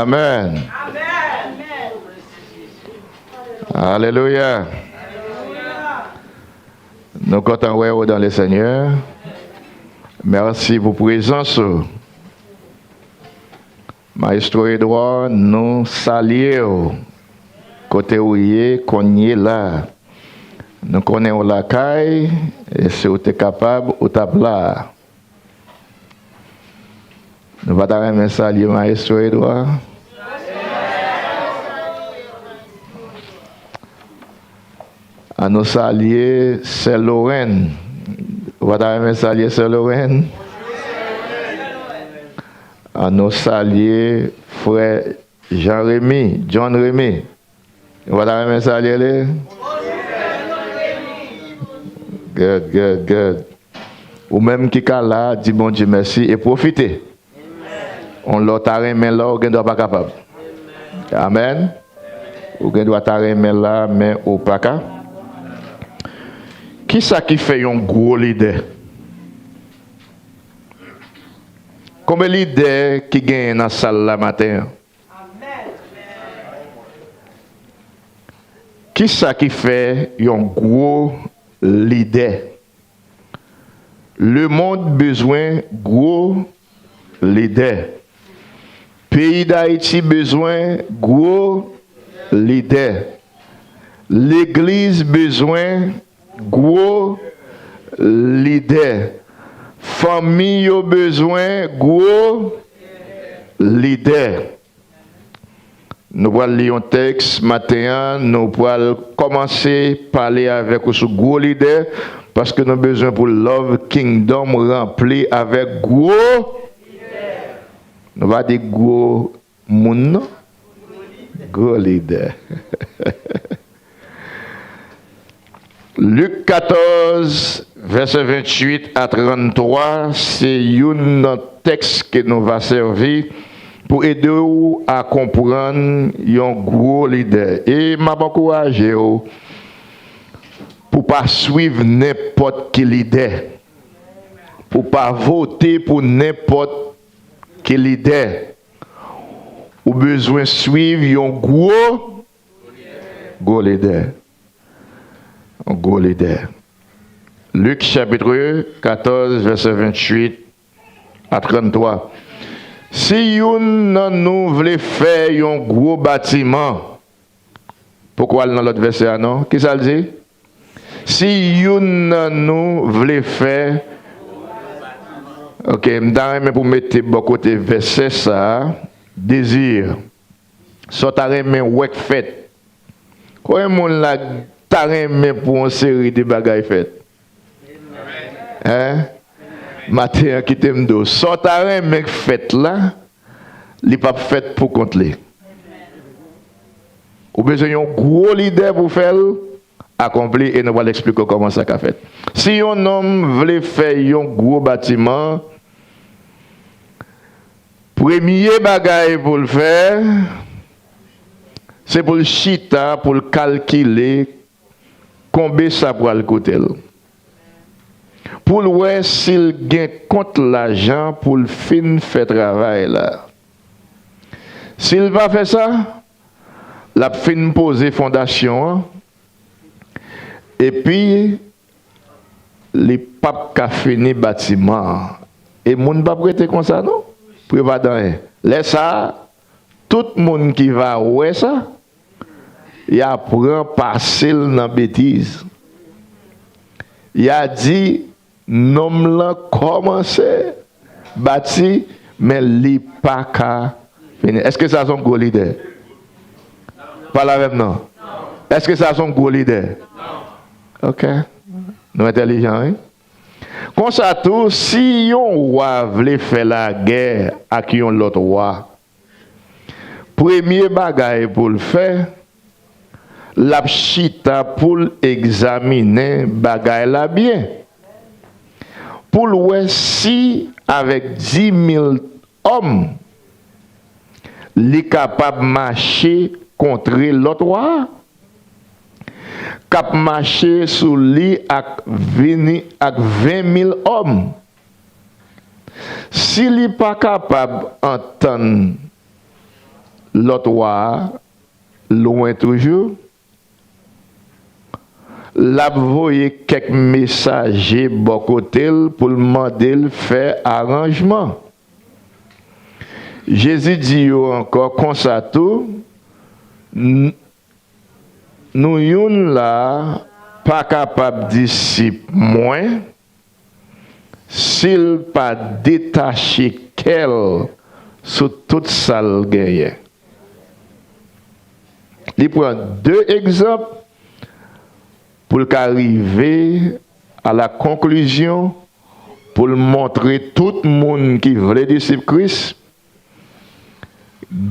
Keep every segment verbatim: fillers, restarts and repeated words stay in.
Amèn. Alelouya. Nou kontan wè w dan le Senyè. Mèsi pou prezans ou. Maestro Edouard, nou salye w kote w ye kounye la. Nou konnen w lakay, e si w te kapab, ou t ap la. Nou pa ta renmen salye Maestro Edouard? An nou salye Sè Lorraine. Ou pa ta renmen salye Sè Lorraine? An nou salye frè Jean Remy, John Remy. Ou pa ta renmen salye li? Good, good, good. Ou menm ki ka la, di Bondye mèsi e pwofite. On lè w ta renmen la, ou gen dwa pa kapab. Amèn. Ou gen dwa ta renmen la, men ou pa ka. Kisa ki fè yon gwo lidè? Konbyen lidè ki genyen nan sal la maten an? Kisa ki fè yon gwo lidè? Lemonn bezwen gwo lidè. Peyi Dayiti bezwen gwo lidè. Legliz bezwen gwo lidè. Fanmi yo bezwen gwo lidè. Nou pral li yon tèks maten an, nou pral kòmanse pale avèk ou sou gwo lidè, paske nou bezwen pou Love Kingdom ranpli avèk gwo, nou pa di gwo moun non, gwo lidè. Lik katòz, vèsè venntuit a tranntwa, se youn nan tèks ke nou va sèvi pou ede w a konprann yon gwo lidè. E m ap ankouraje w pou pa swiv nenpòt ki lidè, pou pa vote pou nenpòt ki lidè. Ou bezwen swiv yon gwo, gwo lidè. Yon gwo lidè. Lik chapit katòz, vèsè venntuit a tranntwa. Si youn nan nou vle fè yon gwo batiman, poko al nan lòt vèsè a non. Kisa l di? Si youn nan nou vle fè, ok, m ta renmen pou mete bò kote vèsè sa a, dezi. Sa w ta renmen wè k fèt? Konbyen moun la ta renmen pou yon seri de bagay fèt? Hein? Maten an, kite m di w, sa w ta renmen k fèt la, li p ap fèt pou kont li. Ou bezwen yon gwo lidè pou fè l akonpli, e nou pral eksplike w kòman sa ka fèt. Si yon nonm vle fè yon gwo batiman, premye bagay pou l fè, se pou l chita, pou l kalkile konbe sa pral koute l. Pou l wè si l gen kont lajan pou l fin fè travay la. Si l pa fè sa, l ap fin poze fondasyon an, epi li p ap ka fini batiman an. E moun p ap rete konsa non, pou yo pa di anyen. Lè sa a, tout moun ki va wè sa, y a pran pase l nan betiz. Y a di, nonm lan kòmanse bati, men li pa ka fini. Èske sa se yon gwo lidè? Pale avè m non. Èske sa se yon gwo lidè? Ok. Nou entèlijan, wi. Konsa tou, si yon wa vle fè lagè ak yon lòt wa, premye bagay pou l fè, l ap chita pou l egzaminen bagay la byen, pou l wè si avèk dimil òm, li kapab mache kontre lòt wa a, k ap mache sou li ak vini ak ven mil òm. Si li pa kapab antann lòt wa a lwen toujou, l ap voye kèk mesaje bò kote l pou l mande l fè aranjman. Jezi di yo ankò konsa tou, n-, nou youn la a pa kapab disip mwen si l pa detache kè l sou tout sa l genyen. Li pran de egzanp pou l ka rive a la konklizyon, pou l montre tout moun ki vle disip Kris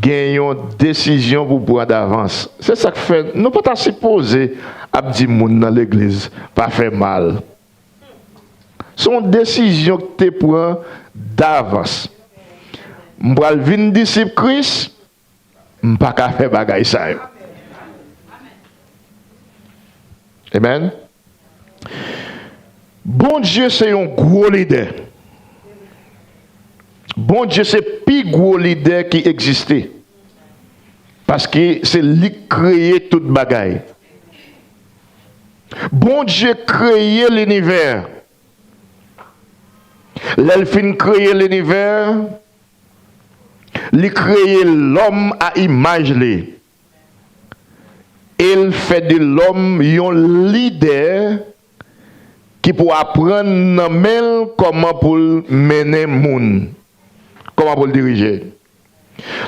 gen yon desizyon pou pran davans. Se sa k fè nou pa ta sipoze ap di moun nan legliz pa fè mal. Se yon desizyon ki te pran davans. M pral vin disip Kris, m pa ka fè bagay sa yo. Amen. Bondye se yon gwo lidè. Bondye se pi gwo lidè ki egziste. Paske se li k kreye tout bagay. Bondye kreye linivè. Lè l fin kreye linivè, li kreye lòm a imaj li. E l fè de lòm yon lidè ki pou aprann nan men l kòman pou l mennen moun, kòman pou l dirije.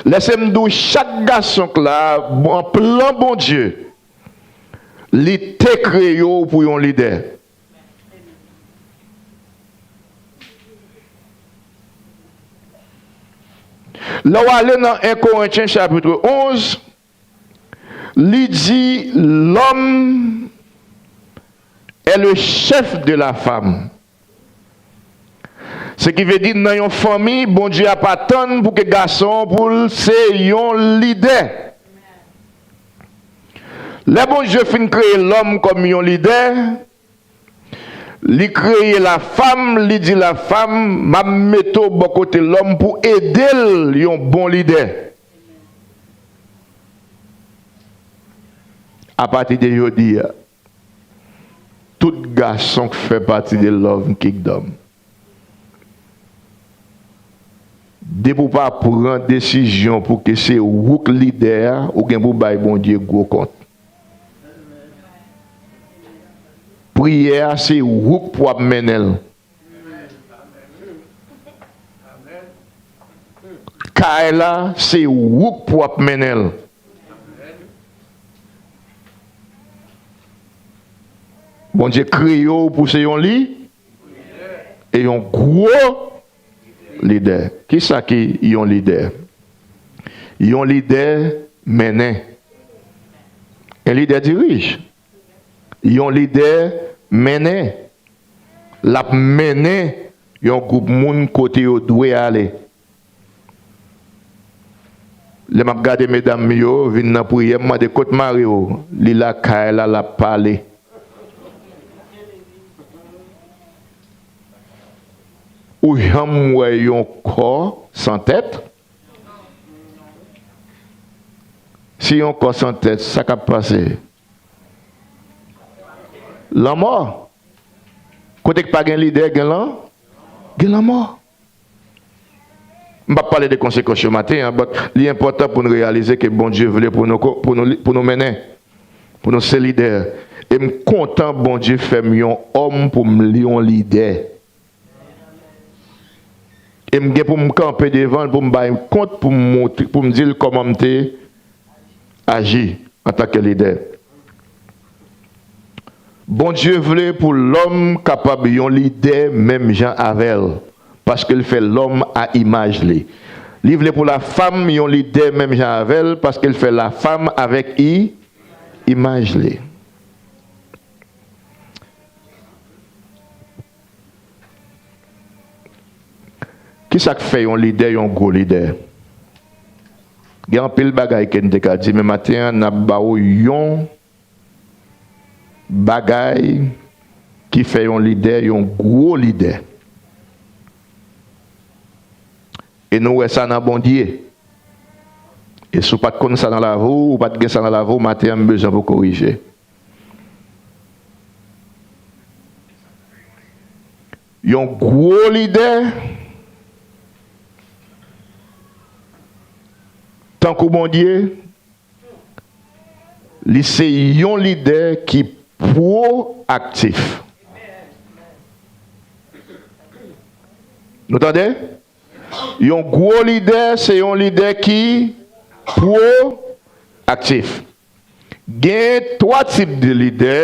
Lè se m di w, chak gason k la, an plan Bondye, li te kreye w pou yon lidè. Lè w ale nan en Korentyen chapit onz, li di, l'homme est le chef de la femme. Se ki vle di, nan yon fanmi, Bondye ap atann pou ke gason pou l se yon lidè. Lè Bondye fin kreye lòm kòm yon lidè, li kreye lafam, li di lafam, m ap mete w bò kote lòm pou ede l yon bon lidè. Apati de jodi a, tout gason k fè pati de Love Kingdom, depi w pa pran desizyon pou ke se ou k lidè a, ou gen pou bay Bondye gwo kont. Priyè a, se ou k pou ap mennen l. Kay la, se ou k pou ap mennen l. Bondye kreye w pou se yon li, e yon gwo lidè. Kisa ki yon lidè? Yon lidè mennen. En lidè dirije. Yon lidè mennen. L ap mennen yon gwoup moun kote yo dwe ale. Lè m ap gade medam yo vin nan priyè, m mande, "Kot mari w?" Li lakay la, l ap pale. Ou janm wè yon kò san tèt? Si yon kò san tèt, sa k ap pase? Lanmò. Kote k pa gen lidè, gen lan-, gen lanmò. M p ap pale de konsekans yo maten an, but li enpòtan pou n reyalize ke Bondye vle pou nou ko-, pou nou li-, pou nou mennen, pou nou se lidè. E m kontan Bondye fè m yon òm pou m li-, yon lidè. E m gen pou m kanpe devan l, pou m bay kont, pou m montre, pou m di l kòman m te aji antanke lidè. Bondye vle pou lòm kapab yon lidè menm jan avè l, paske l fè lòm a imaj li. Li vle pou lafam yon lidè menm jan avè l, paske l fè lafam avèk i-, imaj li. Kisa k fè yon lidè yon gwo lidè? Gen anpil bagay ke n te ka di, men maten an, n ap ba w yon bagay ki fè yon lidè yon gwo lidè. E nou wè sa nan Bondye. E si w pa t konn sa nan lavi w, ou pa t gen sa nan lavi w, maten an m bezwen pou w korije. Yon gwo lidè, tankou Bondye, li se yon lidè ki pwoaktif. Nou tande? Yon gwo lidè, se yon lidè ki pwoaktif. Gen twa tip de lidè.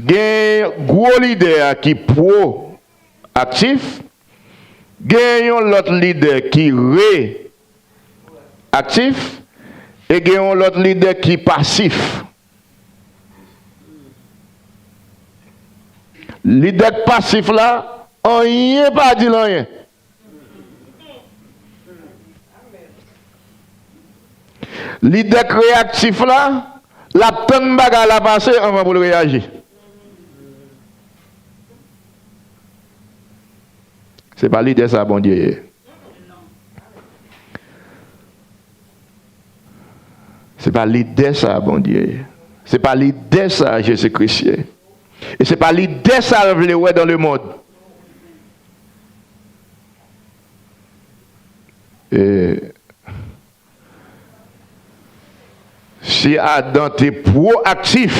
Gen gwo lidè a ki pwoaktif. Gen yon lòt lidè ki reaktif. E gen yon lòt lidè ki pasif. Lidè k pasif la, anyen pa di l anyen. Lidè k reaktif la, l ap tann bagay la pase anvan pou l reyaji. Se pa lidè sa Bondye ye. Se pa lidè sa Bondye ye. Se pa lidè sa Jezi Kris ye. E se pa lidè sa l vle wè dans le monde. E si Adan te pwoaktif,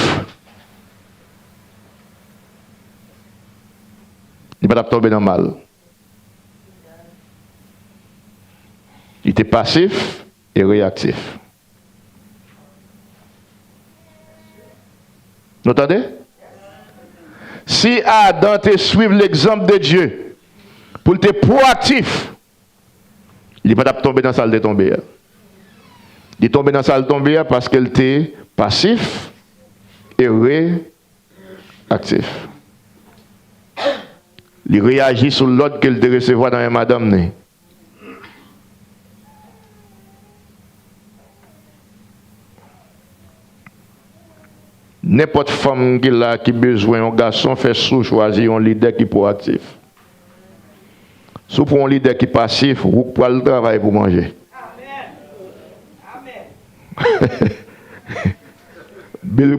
li pa t ap tonbe nan mal. Li te pasif e reaktif. Nou tande? Si Adan te swiv legzanp de Dye pou l te pwoaktif, li pa t ap tonbe nan sa l te tonbe a. Li tonbe nan sa l tonbe a paske l te pasif e reaktif. Li reyaji sou lòd ke l te resevwa nan men madanm ni. Nenpòt fanm ki la ki bezwen yon gason, fè sou chwazi yon lidè ki pwoaktif. Si w pran yon lidè ki pasif, ou pral travay pou manje. Bil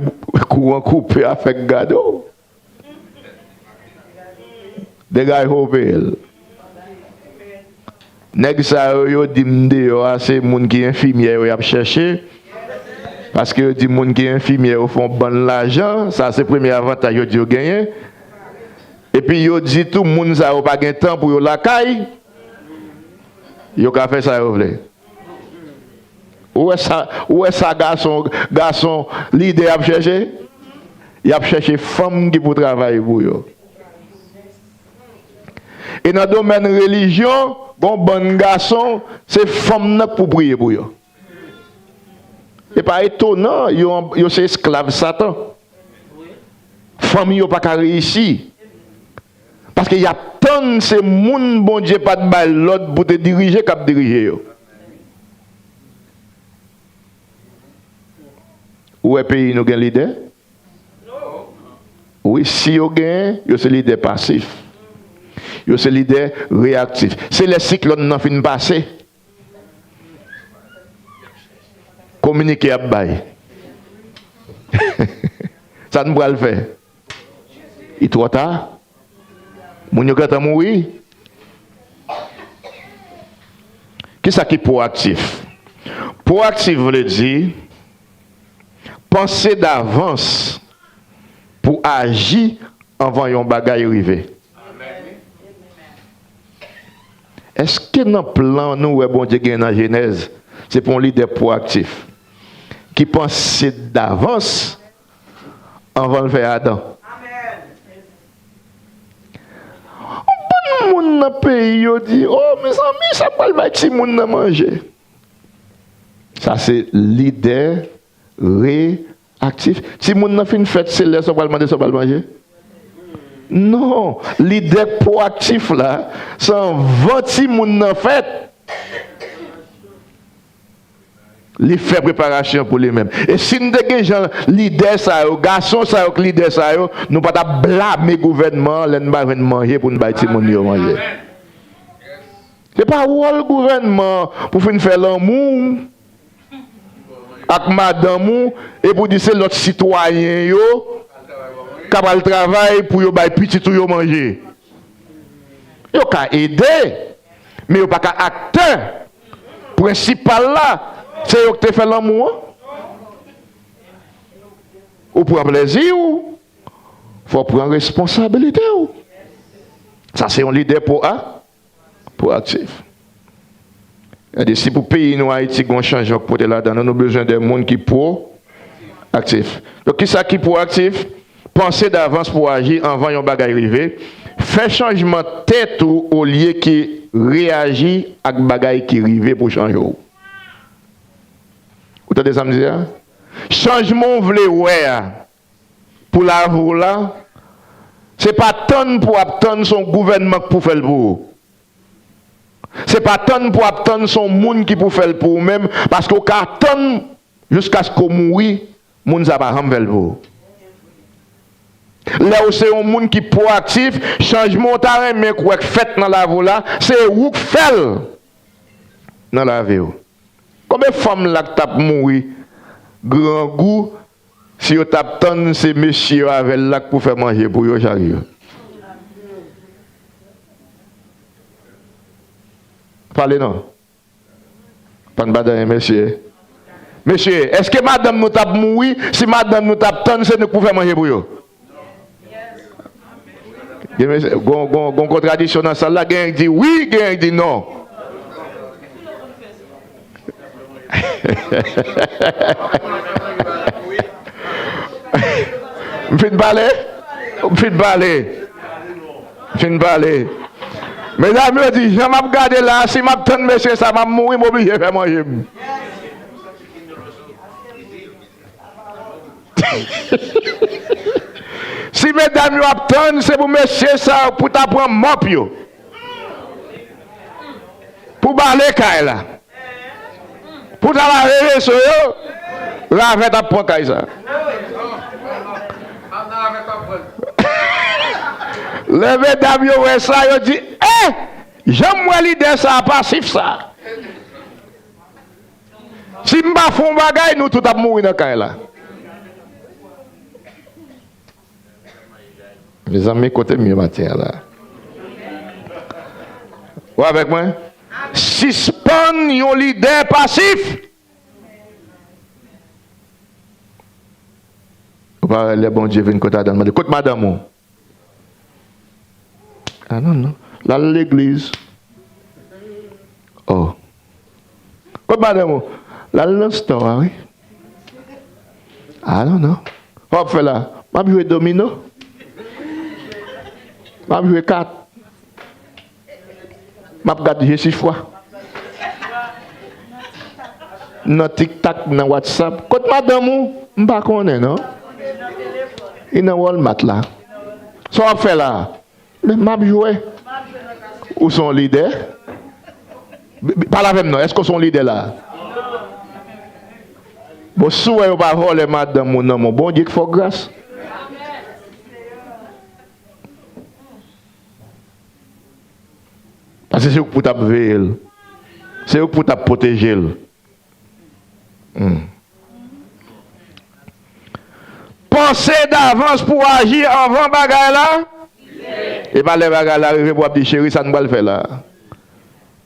kouran koupe a fèk gade w. Degaje w peye l. Nèg sa yo, yo di m deyò a, se moun ki enfimyè yo y ap chèche. Paske yo di moun ki enfimyè yo fè yon bann lajan, sa se premye avantaj yo di yo genyen. Epi yo di tou moun sa yo pa gen tan pou yo lakay, yo ka fè sa yo vle. Ou wè sa, ou wè sa gason, gason lidè ap chèche? Y ap chèche fanm ki pou travay pou yo. E nan domèn relijyon, gon bann gason, se fanm nan k pou priye pou yo. E pa etonan, yo, yo se esklav Satan. Fanmi yo pa ka reyisi. Paske y ap tann se moun Bondye pa t bay lòd pou te dirije k ap dirije yo. Ou wè peyi nou gen lidè? Wi, si yo genyen, yo se lidè pasif. Yo se lidè reyaktif. Se lè siklòn nan fin pase, kominike ap bay. Sa n pral fè? Li twò ta. Moun yo gentan mouri. Kisa ki pwoaktif? Pwoaktif vle di panse davans pou aji anvan yon bagay rive. Èske nan plan nou wè Bondye gen nan Jenèz, se pou yon lidè pwoaktif ki panse davans anvan l fè Adan? Yon bann moun nan peyi yo di, "O, mezanmi, sa pral bay timoun nan manje." Sa se lidè reyaktif. Timoun nan fin fèt, se lè sa w pral mande sa w pral manje? Non, lidè pwoaktif la, se anvan timoun nan fèt, li fè preparasyon pou li menm. E si n te gen jan lidè sa yo, gason sa yo k lidè sa yo, nou pa t ap blame gouvènman an lè n pa jwenn manje pou n bay timoun yo manje. Se pa wòl gouvènman pou fin fè lanmou. ak madanm ou, epi w di se lòt sitwayen yo k ap al travay pou yo bay pitit ou yo manje. Yo ka ede, men yo pa ka aktè prensipal la. Se yo k te fè lanmou an. Ou pran plezi w, fò w pran responsabilite w. Sa se yon lidè pwo a pwoaktif. Gade, si pou peyi nou Ayiti gen yon chanjman k pote ladan nou, nou bezwen de moun ki pwoaktif. Donk, kisa ki pwoaktif? Panse davans pou aji anvan yon bagay rive. Fè chanjman tèt ou olye ki reyaji ak bagay ki rive pou chanje w. Ou tande sa m di a? Chanjman w vle wè a, pou lavi w la, se pa tann pou w ap tann se yon gouvènman k pou fè l pou ou. Se pa tann pou w ap tann se yon moun ki pou fè l pou ou menm, paske w ka tann jiskaske w mouri, moun sa pa janm fè l pou ou. Lè w se yon moun ki pwoaktif, chanjman w ta renmen k wè k fèt nan lavi w la, se ou k fè l nan lavi w. Konbyen fanm la k t ap mouri grangou si yo t ap tann se mesye yo avè l la k pou fè manje pou yo chak jou? Pale non. Pann pa de anyen, mesye. Mesye, èske madanm nou t ap mouri si madanm nou t ap tann se nou k pou fè manje pou yo? Gen mesye, gon, gon, gon kontradiksyon nan sal la, gen yon k di wi, gen yon k di non. M fin pale? M fin pale? M fin pale? Medam yo di, jan m ap gade la, si m ap tann mesye sa, m ap mouri, m oblije fè manje m. Si medam yo ap tann, se pou mesye sa yo pou ta pran mòp yo, pou bale kay la, pou ta lave veso yo, ravèt ap pran kay sa. Lè medam yo wè sa, yo di, eh! Jan m wè lidè sa a pasif sa. Si m pa fè yon bagay, nou tout ap mouri nan kay la. Mezanmi, kote m ye maten an la? Ou avèk mwen? Sispann yon lidè pasif. Ou pa wè lè Bondye vin kote Adan, mande, "Kot madanm ou?" Ah, non, non. L al legliz. Oh. Kot madanm ou? L al nan store a, wi. Ah, non, non. Sa w ap fè la? M ap jwe domino. M ap jwe kat. M ap gad Jesifwa. Nan TikTok, nan WhatsApp. Kot madanm ou? M pa konnen, non. Li nan Walmart la. Sa w ap fè la? Men m ap jwe. Ou se yon lidè? B-, b-, pale avè m non. Èske w se yon lidè la? Bon, si w wè yo pa vòlè madanm ou nan men w, Bondye k fè w gras. Paske se ou k pou t ap veye l. Se ou k pou t ap pwoteje l. Hmm. Panse davans pou aji anvan bagay la. E pa lè bagay la rive pou w ap di, "Cheri, sa n pral fè la."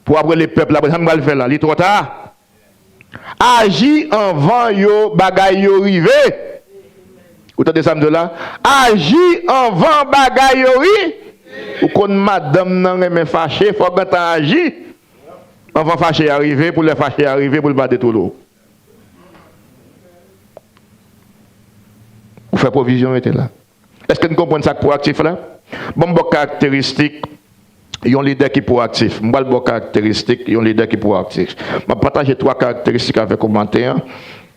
Pou w ap rele pèp la, "Sa n pral fè la, li twò ta." Aji anvan yo, bagay yo rive. Ou tande sa m di w la? Aji anvan bagay yo ri. Ou konn madanm nan renmen fache, fò w gentan aji anvan fache a rive, pou lè fache a rive, pou l pa detounen w. Ou fè pwovizyon mete la. Èske n konprann sa k pwoaktif la? Ban m ba w karakteristik yon lidè ki pwoaktif. M pral ba w karakteristik yon lidè ki pwoaktif. M ap pataje twa karakteristik avèk ou maten an,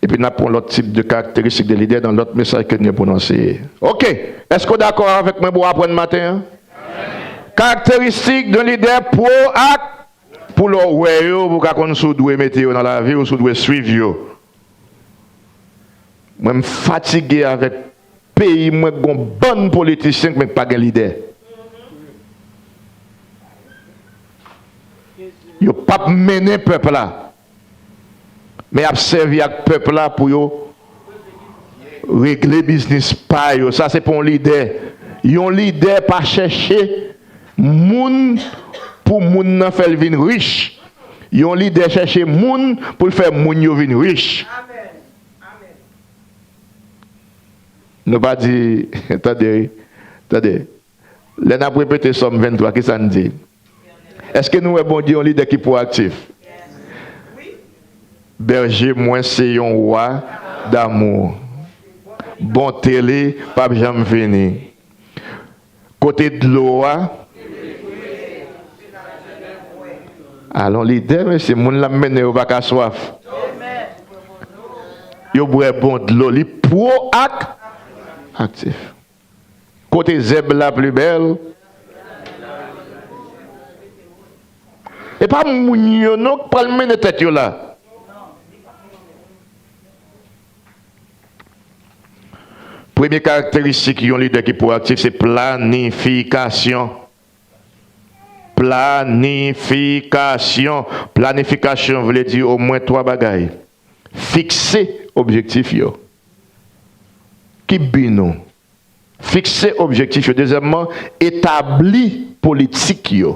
epi n ap pran lòt tip de karakteristik de lidè nan lòt mesaj ke n gen pou n anseye. Oke, èske w dakò avèk mwen pou w aprann maten an? Karakteristik de lidè pwoak-, pou lè w wè yo, pou w ka konn si w dwe mete yo nan lavi w, si w dwe swiv yo. Mwen, m fatige avèk peyi mwen, gon bann politisyen k pa gen lidè. Yo p ap mennen pèp la. Men y ap sèvi ak pèp la pou yo regle biznis pa yo. Sa se pa yon lidè. Yon lidè pa chèche moun pou moun nan fè l vin rich. Yon lidè chèche moun pou l fè moun yo vin rich. Nou pa di, tande, tande. Lè n ap repete Sòm venntwa, ki sa n di? Èske nou wè Bondye yon lidè ki pwoaktif? Bèje mwen se yon wa damou. Bonte li p ap janm fini. Kote dlo a? Alon lidè, mesye, moun l ap mennen yo pa ka swaf. Yo bwè bon dlo, li pwoak-, aktif. Kote zèb la pli bèl? E pa moun yo non k pral mennen tèt yo la. Premye karakteristik yon lidè ki pwoaktif se planifikasyon. Planifikasyon. Planifikasyon vle di omwen twa bagay. Fikse objektif yo. Ki bi nou? Fikse objektif yo. Dezyèmman, etabli politik yo.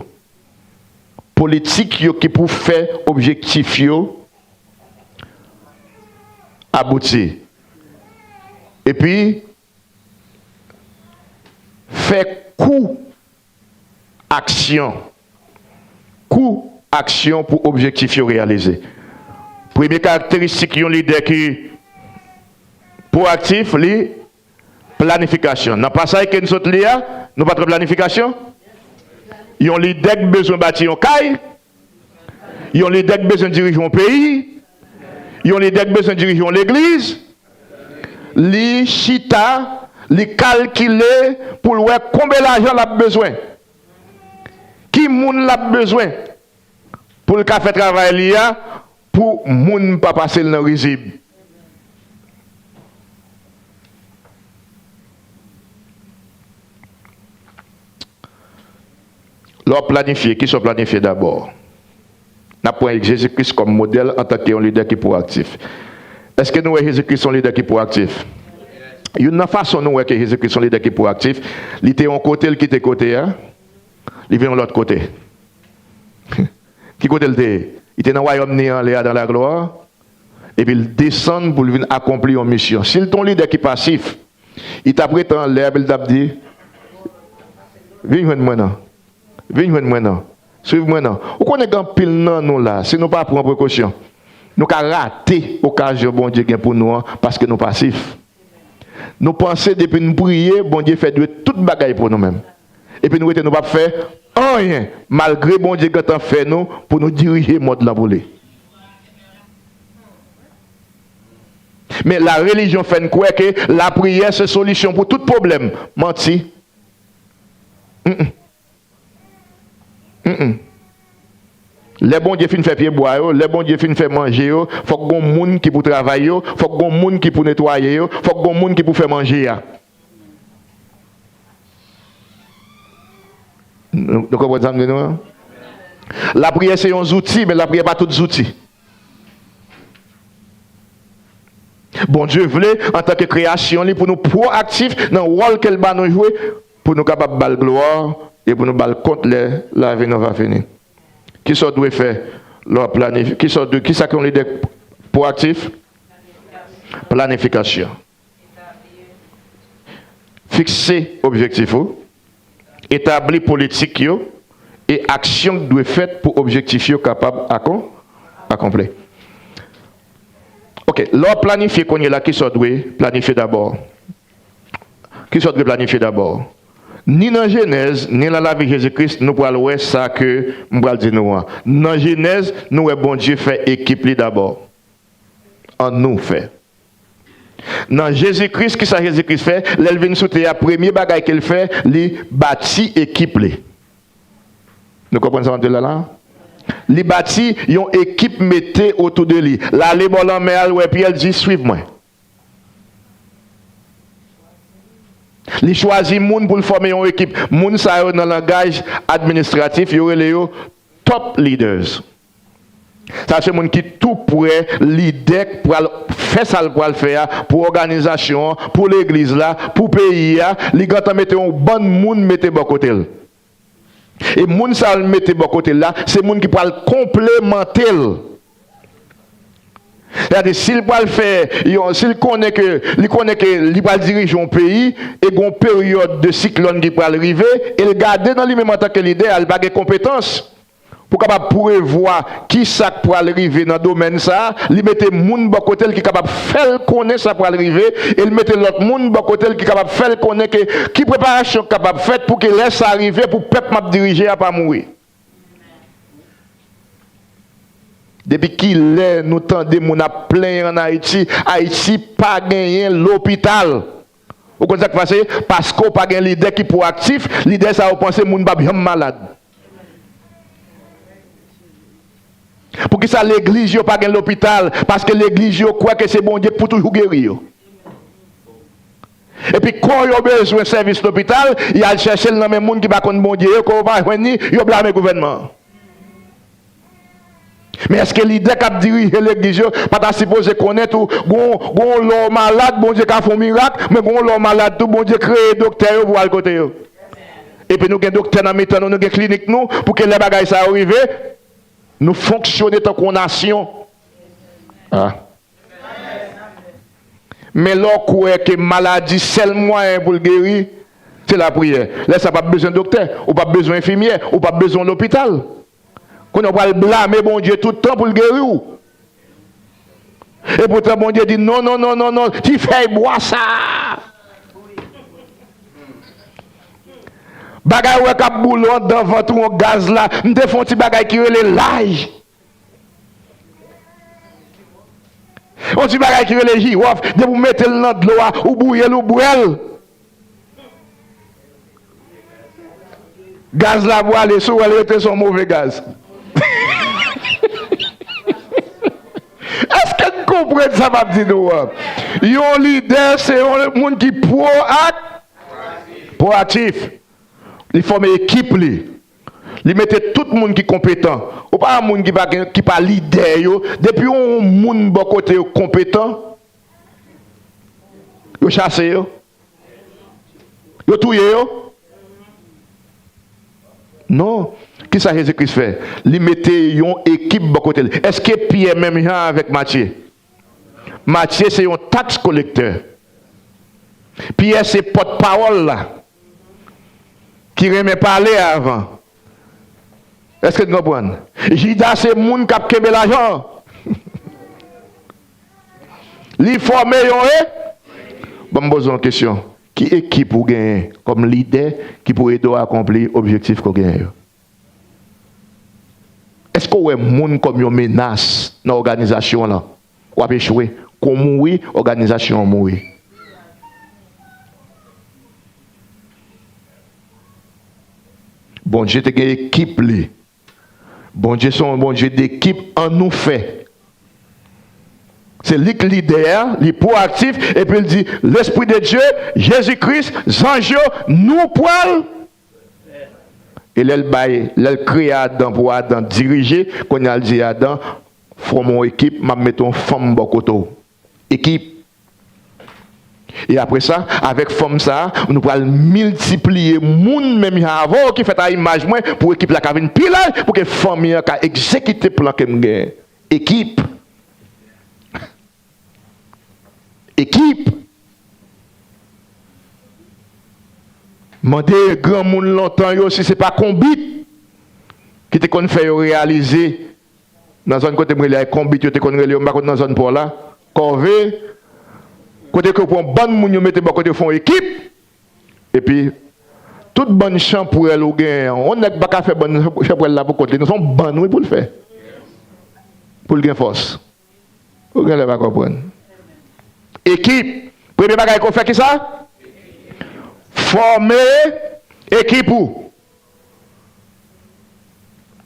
Politik yo ki pou fè objektif yo abouti. Epi, fè kou aksyon. Kou aksyon pou objektif yo reyalize. Premye karakteristik yon lidè ki pwoaktif, li planifikasyon. Nan pasaj ke n sot li a, nou pa t wè planifikasyon? Yon lidè k bezwen bati yon kay, yon lidè k bezwen dirije yon peyi, yon lidè k bezwen dirije yon legliz, li chita, li kalkile pou l wè konbyen lajan l ap bezwen. Ki moun l ap bezwen pou l ka fè travay li a, pou moun pa pase l nan rizib? Lè w ap planifye, kisa w planifye dabò? N ap pran Jezi Kris kòm modèl antanke yon lidè ki pwoaktif. Èske nou wè Jezi Kris yon lidè ki pwoaktif? Youn nan fason nou wè ke Jezi Kris yon lidè ki pwoaktif, li te yon kote, l kite kote a, li vin yon lòt kote. Ki kote l te ye? Li te nan wayòm ni anlè a, dans la gloire. Epi l desann pou l vin akonpli yon misyon. Si l te yon lidè ki pasif, li t ap rete anlè a, epi l t ap di, "Vin jwenn mwen non. Vin jwenn mwen non. Swiv mwen non." Ou konnen gen anpil nan nou la, si nou pa pran prekosyon, nou ka rate okazyon Bondye gen pou nou an paske nou pasif. Nou panse depi n priye, Bondye fè dwe tout bagay pou nou menm. Epi nou rete, nou p ap fè anyen, malgre Bondye gentan fè nou pou nou dirije mond lan pou li. Men larelijyon fè n kwè ke lapriyè se solisyon pou tout pwoblèm. Manti. Mm-mm. Mm-mm. Lè Bondye fin fè pyebwa yo, lè Bondye fin fè manje yo, fòk gon moun ki pou travay yo, fòk gon moun ki pou netwaye yo, fòk gon moun ki pou fè manje a. Nou, nou konprann sa m di nou an? Lapriyè se yon zouti, men lapriyè pa tout zouti. Bondye vle, antanke kreyasyon li, pou nou pwoaktif nan wòl ke l ba nou jwe, pou nou kapab ba l glwa e pou nou ba l kont lè lavi nou va fini. Kisa w dwe fè lè w ap planifye? Kisa w dwe, kisa k yon lidè pwoaktif? Planifikasyon. Fikse objektif ou, etabli politik yo e aksyon k dwe fèt pou objektif yo kapab akon-, akonpli. Oke, lè w ap planifye kounye la, kisa w dwe planifye dabò? Kisa w dwe planifye dabò? Ni nan Jenèz, ni nan lavi Jezi Kris, nou pral wè sa ke m pral di nou an. Nan Jenèz, nou wè Bondye fè ekip li dabò. Annou fè. Nan Jezi Kris, kisa Jezi Kris fè? Lè l vin sou tè a, premye bagay ke l fè, li bati ekip li. Nou konprann sa m ap di la la? Li bati yon ekip mete otou de li. L ale bò lanmè a, l wè Pyè, l di, "Swiv mwen." Li chwazi moun pou l fòme yon ekip. Moun sa yo, nan langaj administratif, yo rele yo top leaders. Sa se moun ki tou prè lidè k pral fè sa l pral fè a pou òganizasyon an, pou legliz la, pou peyi a. Li gentan mete yon bann moun mete bò kote l. E moun sa yo l mete bò kote l la, se moun ki pral konplemante l. Sètadi, si l pral fè yon, si l konnen ke, li konnen ke li pral dirije yon peyi, e gen yon peryòd de siklòn ki pral rive, e l gade nan li menm antanke lidè a, li pa gen konpetans pou kapab prevwa ki sa k pral rive nan domèn sa a, li mete moun bò kote l ki kapab fè l konnen sa pral rive, e l mete lòt moun bò kote l ki kapab fè l konnen ke ki preparasyon k kapab fèt pou ke lè sa a rive pou pèp m ap dirije a pa mouri. Depi kilè nou tande moun ap plenyen ann Ayiti? Ayiti pa genyen lopital. Ou konn sa k pase? Paske w pa gen lidè ki pwoaktif, lidè sa yo panse moun p ap janm malad. Poukisa legliz yo pa gen lopital? Paske legliz yo kwè ke se Bondye k pou toujou geri yo. Epi kò yo bezwen sèvis lopital, y al chèche l nan men moun ki pa konn Bondye yo, kò yo pa jwenn li, yo blame gouvènman an. Men èske lidè k ap dirije legliz yo pa ta sipoze konnen tou, gon, gon lè w malad, Bondye ka fè yon mirak, men gon lè w malad tou, Bondye kreye doktè yo pou w al kote yo? Epi nou gen doktè nan mitan nou, nou gen klinik nou, pou ke lè bagay sa yo rive, nou fonksyone tankou yon nasyon. Ah. Men lè w kwè ke maladi sèl mwayen pou l geri, se lapriyè. Lè sa a, p ap bezwen doktè, ou p ap bezwen enfimyè, ou p ap bezwen lopital. Kounye a, w pral blame Bondye tout tan pou l geri w. Epoutan, Bondye di, "Non, non, non, non, non, ti fèy bwa sa a. Bagay ou wè k ap boule w anndan vant ou, yon gaz la, m te fè yon ti bagay ki rele laj." Yon ti bagay ki rele jiwòf, depi w mete l nan dlo a, ou bouyi l, ou bwè l. Gaz la pwale, si w wè l rete, se yon move gaz. Èske n konprann sa m ap di nou an? Yon lidè, se yon moun ki pwoak-, pwoaktif. Li fòme ekip li. Li mete tout moun ki konpetan. Ou pa wè moun ki pa gen, ki pa lidè yo. Depi yon moun bò kote yo konpetan, yo chase yo. Yo touye yo. Non. Kisa Jezi Kris fè? Li mete yon ekip bò kote l. Èske Pyè menm jan avèk Matye? Matye se yon taks kolektè. Pyè se pòtpawòl la ki renmen pale avan. Èske n konprann? Jida se moun k ap kenbe lajan an. Li fòme yon e. Ban m poze w yon kesyon. Ki ekip ou genyen kòm lidè ki pou ede w akonpli objektif ke w genyen yo? Èske w wè moun kòm yon menas nan òganizasyon w lan? W ap echwe. Kou w mouri, òganizasyon an mouri. Bondye te gen ekip li. Bondye se yon Bondye dekip, ann nou fè. Se li k lidè a, li pwoaktif, epi l di, Lespri de Dye, Jezi Kris, zanj yo, nou pral. E lè l bay, lè l kreye Adan pou Adan dirije, kounye a l di Adan, fòme yon ekip, m ap mete yon fanm bò kote w. Ekip. E apre sa, avèk fanm sa a, nou pral miltipliye moun menm jan avè w ki fèt a imaj mwen, pou ekip la ka vin pi laj, pou ke fanmi an ka egzekite plan ke m genyen. Ekip. Ekip. Mande granmoun lontan yo si se pa konbit ki te konn fè yo reyalize. Nan zòn kote m rele a, konbit yo te konn rele yo, m pa konn nan zòn pa w la, kòve, kote ke w pran bann moun yo mete bò kote yo fè yon ekip, epi tout bann chanpwèl ou genyen an, yon nèg pa ka fè bann chanpwèl la pou kont li, non, se yon bann wi pou l fè, pou l gen fòs. Ou genlè pa konprann. Ekip. Premye bagay ke w fè, kisa? Fòme ekip ou.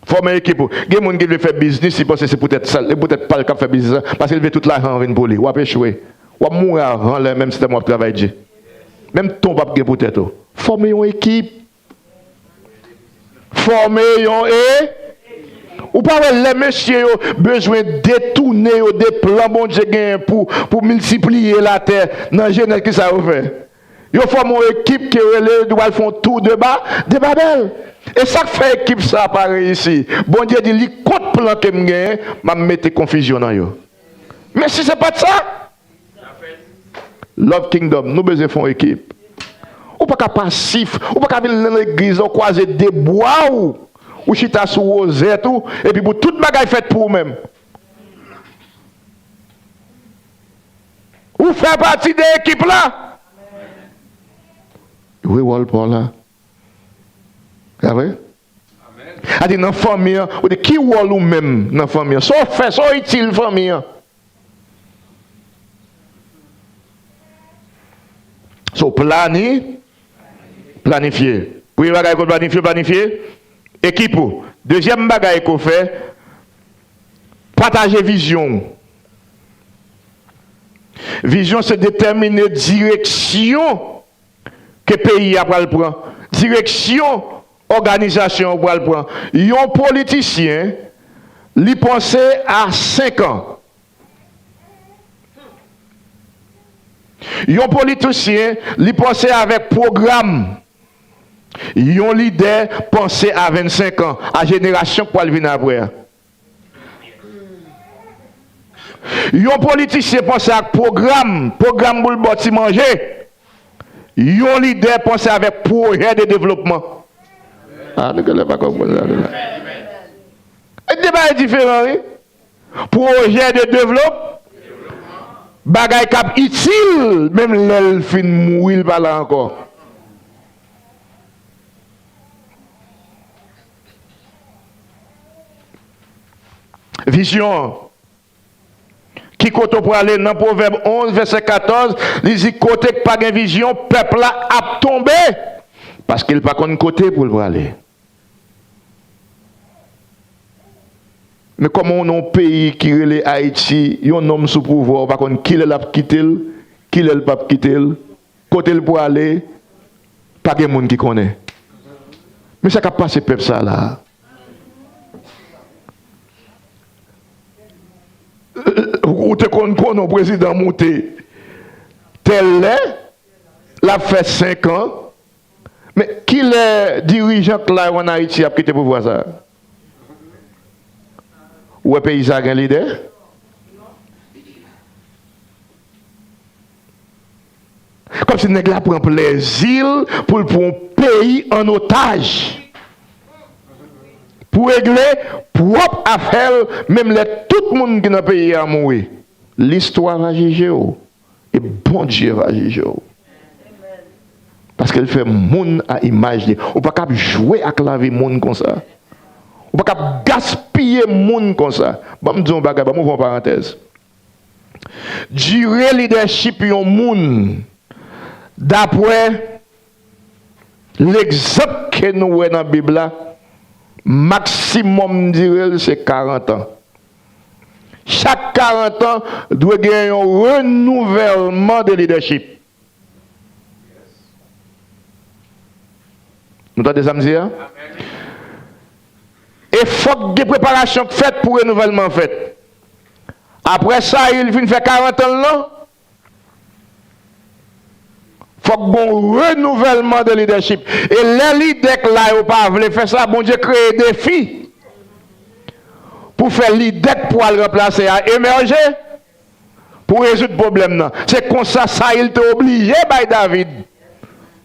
Fòme ekip ou. Gen moun ki vle fè biznis, li panse se poutèt sa, se poutèt pa l k ap fè biznis la, paske l vle tout lajan an vin pou li. W ap echwe. W ap mouri avan lè, menm si tèlman w ap travay di. Menm tan w p ap gen pou tèt ou. Fòme yon ekip. Fòme yon e. Ou pa wè lè mesye yo bezwen detounen yo de plan Bondye genyen pou, pou miltipliye latè nan Jenèz, kisa yo fè? Yo fòme yon ekip ke yo rele, yo pral fè yon tou de ba, de Babèl. E sa k fè ekip sa a pa reyisi? Bondye di, li kont plan ke m genyen, m ap mete konfizyon nan yo. Men si se pa t sa, Love Kingdom, nou bezwen fè yon ekip. Ou pa ka pasif, ou pa ka vin nan legliz la, ou kwaze de bra w, ou chita sou wozèt ou, epi pou tout bagay fèt pou ou menm. Ou fè pati de ekip la. Jwe wòl pa w la. Sa vre? Sa di nan fanmi an, ou di ki wòl ou menm nan fanmi an? Sa w fè, sa w itil fanmi an? So, plani, planifye. Premye bagay ke w planifye, planifye ekip ou. Dezyèm bagay ke w fè, pataje vizyon w. Vizyon se detèmine direksyon ke peyi a pral pran, direksyon òganizasyon an pral pran. Yon politisyen, li panse a senk an. Yon politisyen, li panse avèk pwogram. Yon lidè panse a vennsenk an, a jenerasyon k pral vin apre a. Yon politisyen panse ak pwogram, pwogram pou l ba w ti manje. Yon lidè panse avèk pwojè de devlopman. A, nou genlè pa konprann sa, nou la. E de bagay diferan, wi. Pwojè de devlop, bagay k ap itil, menm lè l fin mouri, l pa la ankò. Vizyon an. Ki kote w prale? Nan Pwovèb onz, vèsè katòz, li di, kote k pa gen vizyon, pèp la ap tonbe, paske l pa konn kote pou l prale. Men kòman w nan yon peyi ki rele Ayiti, yon nonm sou pouvwa, ou pa konn kilè l ap kite l, kilè l p ap kite l, kote l prale, pa gen moun ki konnen. Men sa k ap pase pèp sa la a. Ou te konn konnen yon prezidan moute tèl lè, l ap fè senk an. Men kilè dirijan k la yo ann Ayiti ap kite pouvwa sa a? Ou wè peyi sa a gen lidè? Kòmsi nèg la pran plèzi l pou l pran yon peyi an otaj. Pou regle pwòp afè l, menm lè tout moun ki nan peyi a mouri. Listwa va jije w. E Bondye va jije w. Paske l fè moun a imaj li. Ou pa kab jwe ak lavi moun konsa. Ou pa kab gaspiye moun konsa. Ban m di w yon bagay, ban m ouvri yon parantèz. Dire lidèchip yon moun, dapre legzanp ke nou wè nan Bib la, maksimòm dire l se karant an. Chak karant an, dwe gen yon renouvèlman de lidèchip. Nou tande sa m di a? E fòk gen preparasyon k fèt pou renouvèlman an fèt. Apre Sayil fin fè karant an l lan, fòk gon renouvèlman de lidèchip. E lè lidè k la yo pa vle fè sa, Bondye kreye defi pou fè lidè k pral ranplase a emèje pou rezoud pwoblèm nan. Se konsa Sayil te oblije bay David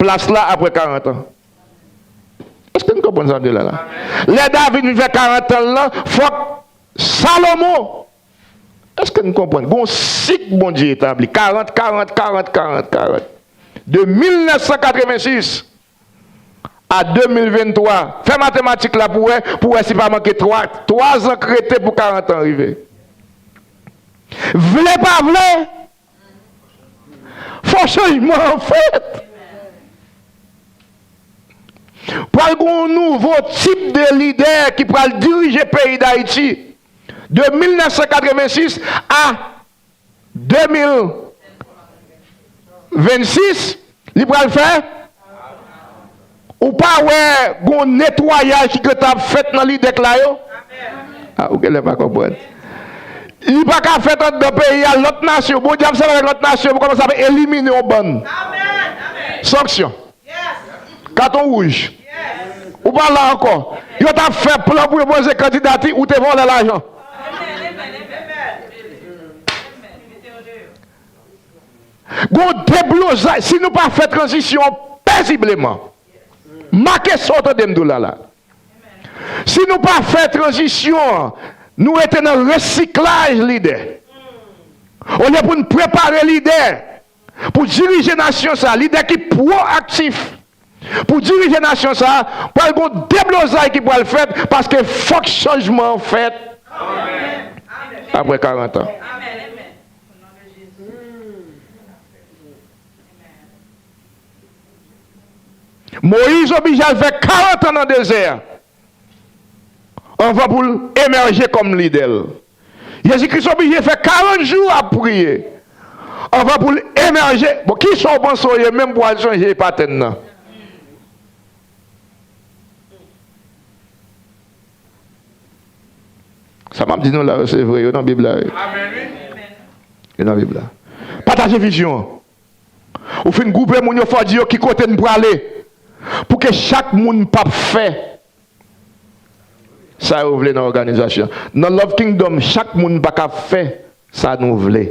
plas la apre karant an. Èske n konprann sa m di la la? Lè David vin fè karant an l lan, fòk Salomon. Èske n konprann? Gon sik Bondye etabli. Karant, karant, karant, karant, karant. De mil nèf san katrevensis a de mil venntwa. Fè matematik la pou wè, pou wè si pa manke twa, twa zan k rete pou karant an rive. Vle pa vle, fò chanjman an fèt. Pral gen yon nouvo tip de lidè ki pral dirije peyi Dayiti. De mil nèf san katrevensis a de mil vennsis, li pral fè. Ou pa wè gon netwayaj ki gentan ap fèt nan lidè k la yo? Ah, ou genlè pa konprann. Li pa ka fèt anndan peyi a, lòt nasyon. Bondye ap sèvi avèk lòt nasyon pou kòmanse ap elimine yon bann. Sanksyon. Katon wouj. Ou pa la ankò. Yo t ap fè plan pou yo poze kandidati, ou te vòlè lajan. Gon deblozay, si nou pa fè tranzisyon an pezibleman, make sa w tande m di w la la. Si nou pa fè tranzisyon an, nou rete nan resiklaj lidè. Olye pou n prepare lidè pou dirije nasyon sa, lidè ki pwoaktif pou dirije nasyon sa, pral gon deblozay ki pral fèt, paske fòk chanjman an fèt apre karant an. Moyiz oblije al fè karant an nan dezè a anvan pou l emèje kòm lidè l. Jezi Kris oblije fè karant jou ap priye anvan pou l emèje. Bon, kisa w panse w ye menm pou w al chanje patèn nan? Sa m ap di nou la yo, se vre, yo nan Bib la, wi. Yo nan Bib la. Pataje vizyon an. Ou fin gwoupe moun yo, fò w di yo ki kote n prale. Pou ke chak moun p ap fè sa yo vle nan òganizasyon. Nan Love Kingdom, chak moun pa ka fè sa nou vle.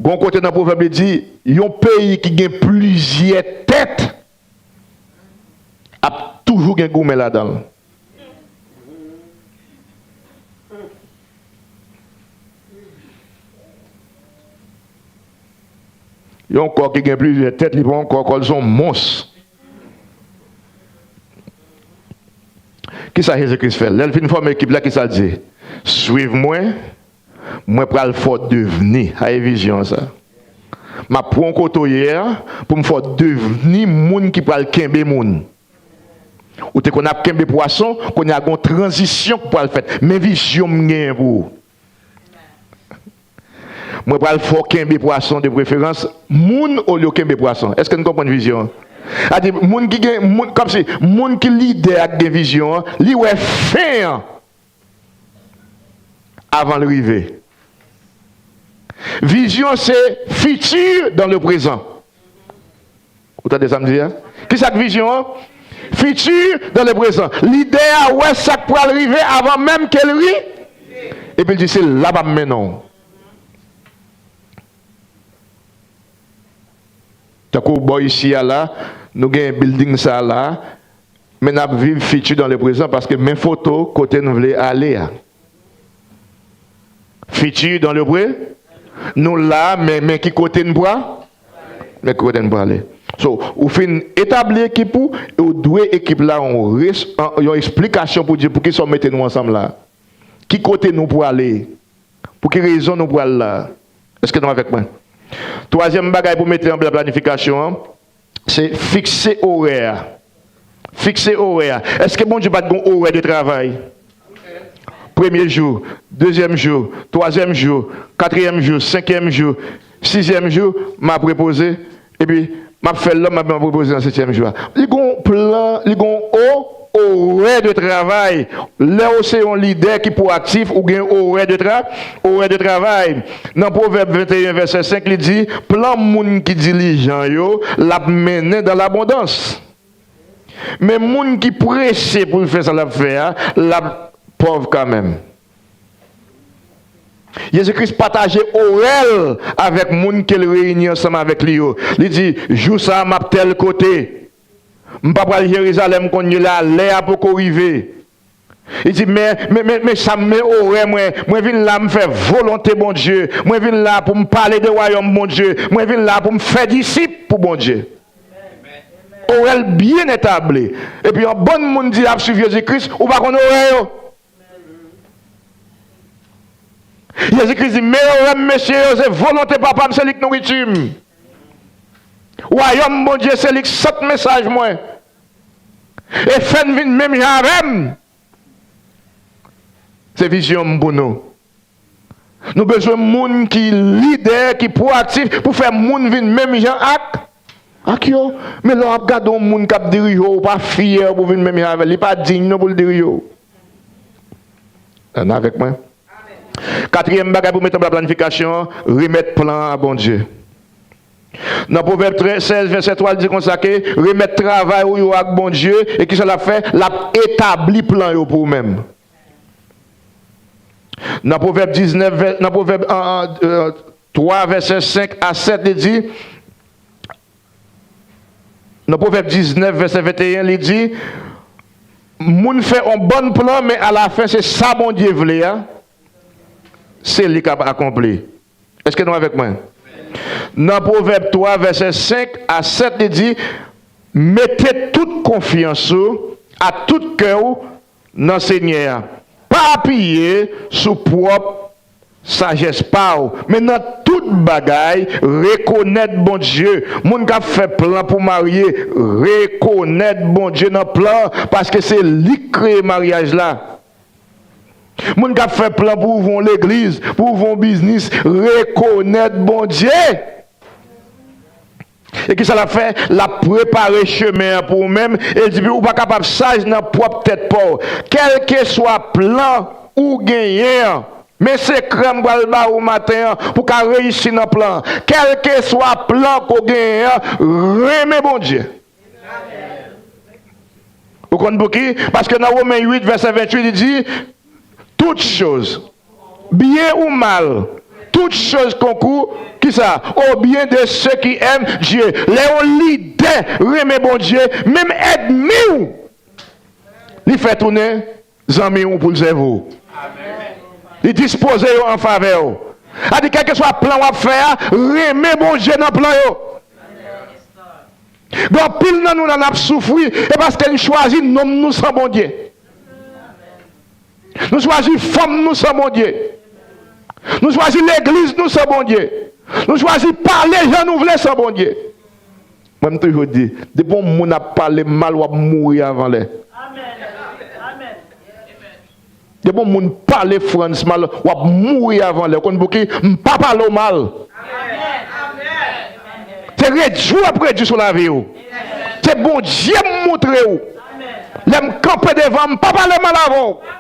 Gon kote nan pwovèb li di, yon peyi ki gen plizyè tèt ap toujou gen goumen ladan l. Yon kò ki gen plizyè tèt, li pa yon kò, kò l se yon mons. Kisa Jezi Kris fè? Lè l fin fòme ekip la, kisa l di? Swiv mwen, mwen pral fè w devni. Sa e vizyon an sa. M ap pran w kote w ye a pou m fè w devni moun ki pral kenbe moun. Ou te konn ap kenbe pwason, kounye a gon tranzisyon k pral fèt. Men vizyon m genyen pou ou. Mwen pral fè w kenbe pwason, de preferans moun olye w kenbe pwason. Èske n konprann vizyon an? Sa di, moun ki gen, moun, kòmsi, moun ki lidè a k gen vizyon an, li wè fen an avan l rive. Vizyon se futur dans le présent. Ou tande sa m di a? Kisa k vizyon an? Futur dans le présent. Lidè a wè sa k pral rive avan menm ke l ri. Epi l di, se la m ap mennen w. Tankou bò isi a la, nou gen building sa la, men n ap viv futur dans le présent paske men foto kote n vle ale a. Futur dans le présent. Nou la, men, men ki kote n pra-, men ki kote n prale. So, ou fin etabli ekip ou, e ou dwe ekip la yon res-, yon, yon eksplikasyon pou di poukisa w mete nou ansanm la. Ki kote nou prale? Pou ki rezon nou pral la? Èske nou avèk mwen? Twazyèm bagay pou mete an blan planifikasyon an, se fikse orè a. Fikse orè a. Èske Bondye pa t gen orè de travay? Premye jou, dezyèm jou, twazyèm jou, katriyèm jou, senkyèm jou, sizyèm jou, m ap repoze, epi m ap fè lòm, m ap repoze nan setyèm jou a. Li gon plan, li gon o, orè de travay. Lè w se yon lidè ki pwoaktif, ou gen orè de tra-, orè de travay. Nan Pwovèb venteyen, vèsè senk, li di, plan moun ki dilijan yo, l ap mennen dan labondans. Men moun ki prese pou l fè sa l ap fè a, l ap pòv kanmenm. Jezi Kris pataje orè l avèk moun ke l reyini ansanm avèk li yo. Li di, jou sa a, m ap tèl kote. M pa pral Jerizalèm kounye la, lè a poko rive. Li di, men, men, men, men sa, men orè mwen, mwen vin la, m fè volonte Bondye. Mwen vin la pou m pale de wayòm Bondye. Mwen vin la pou m fè disip pou Bondye. Orè l byen etabli. Epi yon bann moun di y ap swiv Jezi Kris, ou pa konn orè yo. Jezi Kris di, men orè m, mesye yo, se volonte Papa m, se li k nouriti m. Wayòm Bondye, se li k sant mesaj mwen. E fè n vin menm jan avè m. Se vizyon m pou nou. Nou bezwen moun ki lidè, ki pwoaktif pou fè moun vin menm jan ak Ak yo. Men lè w ap gade yon moun k ap dirije w, ou pa fyè pou w vin menm jan avè l. Li pa diy non pou l dirije w. Ann avèk mwen. Katriyèm bagay pou mete anba planifikasyon an, remèt plan an a Bondye. Nan Pwovèb trè-, sèz, vèsè twa, l di konsa ke remèt travay ou yo ak Bondye, e kisa l ap fè? L ap etabli plan yo pou ou menm. Nan Pwovèb diznèf, vè-, nan Pwovèb, an, an, euh, twa, vèsè senk a sèt, li di, nan Pwovèb diznèf, vèsè venteyen, li di, moun fè yon bon plan, men alafen, se sa Bondye vle a, se li k ap akonpli. Èske nou avèk mwen? Nan Pwovèb twa, vèsè senk a sèt, li di, mete tout konfyans ou, ak tout kè w, nan Senyè a. Pa apiye sou pwòp sajès pa w, men nan tout bagay, rekonèt Bondye. Moun k ap fè plan pou marye, rekonèt Bondye nan plan, paske se li k kreye maryaj la. Moun k ap fè plan pou ouvri yon legliz, pou ouvri yon biznis, rekonèt Bondye. E kisa l ap fè? L ap prepare chemen an pou ou menm. E l di, ou pa kapab saj nan pwòp tèt pa w. Kèlkeswa plan ou genyen an, men sekrè m pral ba ou maten an pou w ka reyisi nan plan an. Kèlkeswa plan ke w genyen an, renmen Bondye. Ou konn pouki? Paske nan Women uit, vèsè venntuit, li di, tout choz, byen ou mal, tout choz konkou, kisa? Au bien de ceux qui aiment Dieu. Lè yon lidè renmen Bondye, menm ènmi w, li fè tounen zanmi w pou l sèvi w. Li dispoze yo an favè w. Sa di, kèlkeswa plan w ap fè a, renmen Bondye nan plan yo. Gen anpil nan nou la, n ap soufri, e paske n chwazi nonm nou san Bondye. Nou chwazi fanm nou san Bondye. Nou chwazi legliz nou san Bondye. Nou chwazi pale jan nou vle san Bondye. Mwen, m toujou di, depi yon moun ap pale m mal, w ap mouri avan lè. Depi yon moun pale Frantz mal, w ap mouri avan lè. Ou konn pouki? M pa pale w mal. Se redui w ap redui sou lavi w. Se Bondye m montre w. Lè m kanpe devan, m pa pale mal avè w.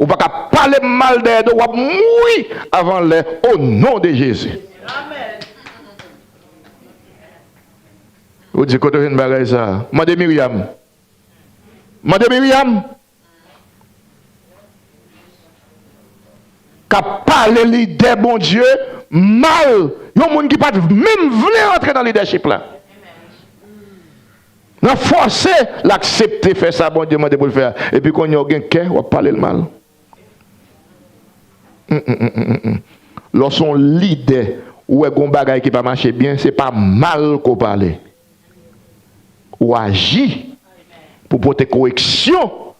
Ou pa ka pale m mal dèyè do, w ap mouri avan lè, o non de Jezi. Ou di, kote w jwenn bagay sa a? Mande Miryam. Mande Miryam. K ap pale lidè Bondye mal. Yon moun ki pa t menm vle rantre nan lidèchip la. Nan fòse l aksepte fè sa Bondye mande pou l fè a. Epi kounye a w gen kè, w ap pale l mal. Mm, mm, mm, mm, mm, mm. Lè w se yon lidè, ou wè gon bagay ki pa mache byen, se pa mal ke w pale. Ou aji pou pote koreksyon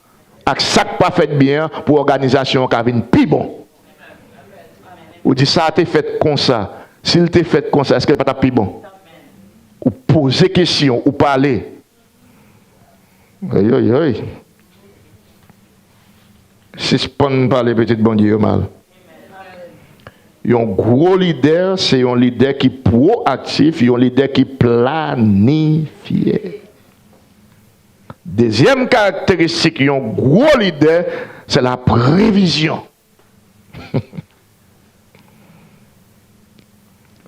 ak sa k pa fèt byen an pou òganizasyon an ka vin pi bon. Ou di, sa a te fèt konsa. Si l te fèt konsa, èske l pa t ap pi bon? Ou poze kesyon, ou pale. Oy, oy, oy. Sispann pale pitit Bondye yo mal. Yon gwo lidè, se yon lidè ki pwoaktif, yon lidè ki planifye. Dezyèm karakteristik yon gwo lidè, se laprevizyon.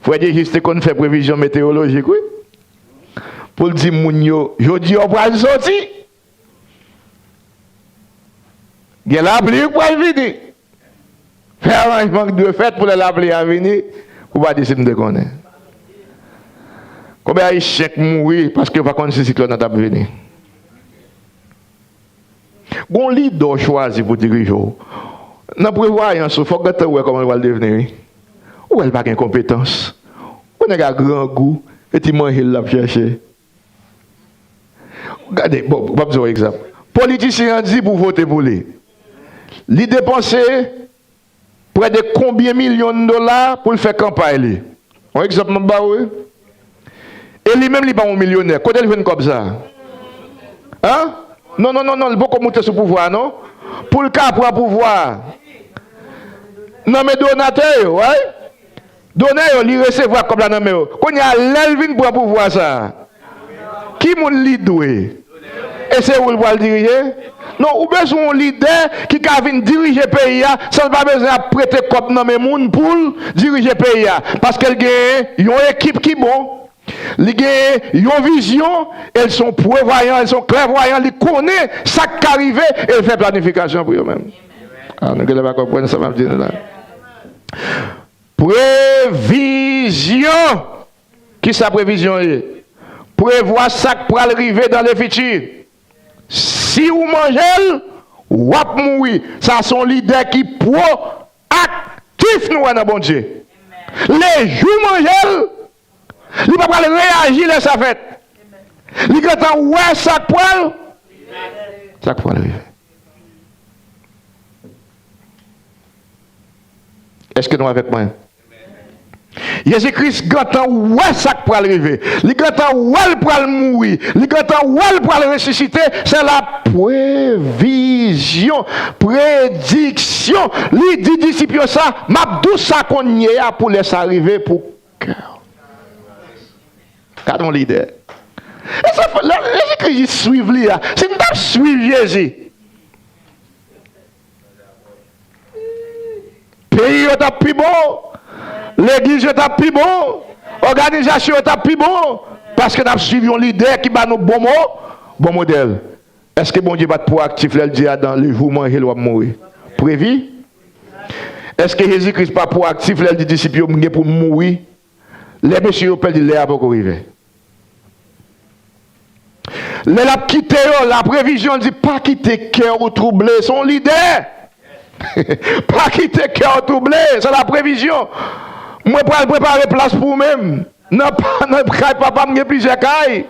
Frè Dye Jis te konn fè previzyon meteyolojik, wi. Pou l di moun yo, jodi a w pral soti. Gen lapli k pral vini. Fè aranjman k dwe fèt pou lè lapli a vini, pou w pa di si m te konnen. Konbyen Ayisyen k mouri paske yo pa konn si siklòn nan t ap vini? Gon lidè w chwazi pou dirije w. Nan prevwayans ou, fòk gentan wè kòman l pral devni, wi. Ou wè l pa gen konpetans. Ou nèg a grangou, e ti manje l l ap chèche. Gade, bon, m ap di w yon egzanp. Politisyen an di pou w vote pou li. Li depanse prè de konbyen milyon dola pou l fè kanpay li. Yon egzanp m ap ba w, wi. E li menm, li pa yon milyonè. Kote l jwenn kòb sa a? An? Non, non, non, non, li poko moute sou pouvwa a, non. Pou l ka pran pouvwa a nan men donatè yo, wi. Donè yo, li resevwa kòb la nan men yo. Kounye a, lè l vin pran pouvwa sa a, Ki moun li dwe? E se ou l pral dirije? Non, ou bezwen yon lidè ki ka vin dirije peyi a san l pa bezwen ap prete kòb nan men moun pou l dirije peyi a. Paske l gen yon ekip ki bon. Li gen yon vizyon, e l se yon prevwayan, e l se yon klèvwayan, li konnen sa k ka rive, e l fè planifikasyon pou yo menm. Ah, nou genlè pa konprann sa m ap di nou la. Previzyon. Kisa previzyon ye? Prevwa sa k pral rive dans le futur. Si w manje l, w ap mouri. Sa se yon lidè ki pwoaktif, nou wè nan Bondye. Lejou w manje l, li pa pral reyaji lè sa fèt. Li gentan wè sa k pral, sa k pral rive. Èske nou avèk mwen? Jezi Kris gentan wè sa k pral rive. Li gentan wè l pral mouri. Li gentan wè l pral resisite. Se la previzyon, prediksyon. Li di disip yo sa, "M ap di w sa kounye a pou lè sa rive pou kè w." Gade yon lidè. E sa fè, lè Jezi Kris di swiv li a, si n t ap swiv Jezi, peyi yo t ap pi bon, legliz yo t ap pi bon, òganizasyon yo t ap pi bon, paske n ap swiv yon lidè ki ba nou bon mo, bon modèl. Èske Bondye pa t pwoaktif lè l di Adan, "Le jou w manje l, w ap mouri"? Previ. Èske Jezi Kris pa pwoaktif lè l di disip yo, "M gen pou m mouri"? Lè mesye yo pè l di, "Lè a poko rive." Lè l ap kite yo, laprevizyon di, "Pa kite kè w twouble." Se yon lidè. "Pa kite kè w twouble." Se laprevizyon. "Mwen pral prepare plas pou ou menm. Nan, nan kay papa m gen plizyè kay."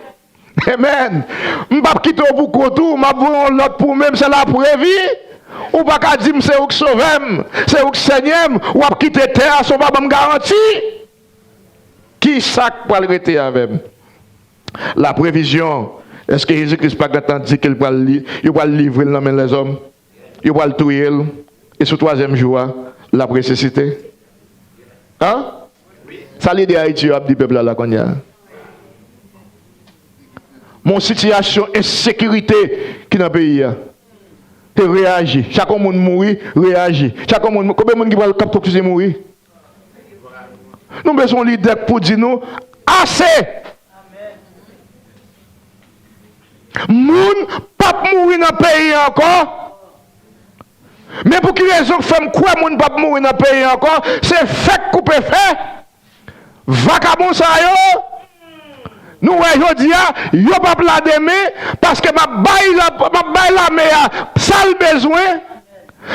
Amen. "M p ap kite w pou kont ou, m ap voye yon lòt pou ou menm." Se laprevi. Ou pa ka di m se ou k sovè m, se ou k senyè m, w ap kite tè a san w pa ban m garanti. Kisa k pral rete avè m? Laprevizyon. Èske Jezi Kris pa gentan di ke l pral li, yo pral livre l nan men lèzòm? Yo pral touye l. E sou twazyèm jou a, l ap resisite? An? Sa lidè Ayiti yo ap di pèp la, la kounye a? Yon sitiyasyon ensekirite ki nan peyi a. Te reyaji. Chak yon moun mouri, reyaji. Chak yon moun, konbyen moun ki pral, k ap toujou mouri? Nou bezwen yon lidè k pou di nou, "Ase!" Moun p ap mouri nan peyi a ankò. Men pou ki rezon k fè m kwè moun p ap mouri nan peyi a ankò? Se fèk koupe fè vakabon sa yo. Nou wè jodi a, yo p ap la demen, paske m ap bay la, m ap bay lame a sa l bezwen.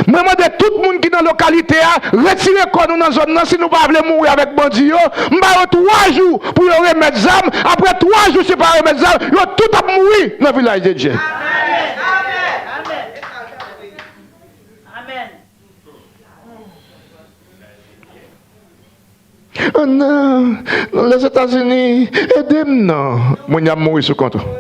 Mwen mande tout moun ki nan lokalite a, retire kò nou nan zòn nan si nou pa vle mouri avèk bandi yo. M ba yo twa jou pou yo remèt zam. Apre twa jou, si yo pa remèt zam, yo tout ap mouri nan vilaj de Dye. Ann nan, Lèzetazini, ede m non. Moun y ap mouri sou kont ou.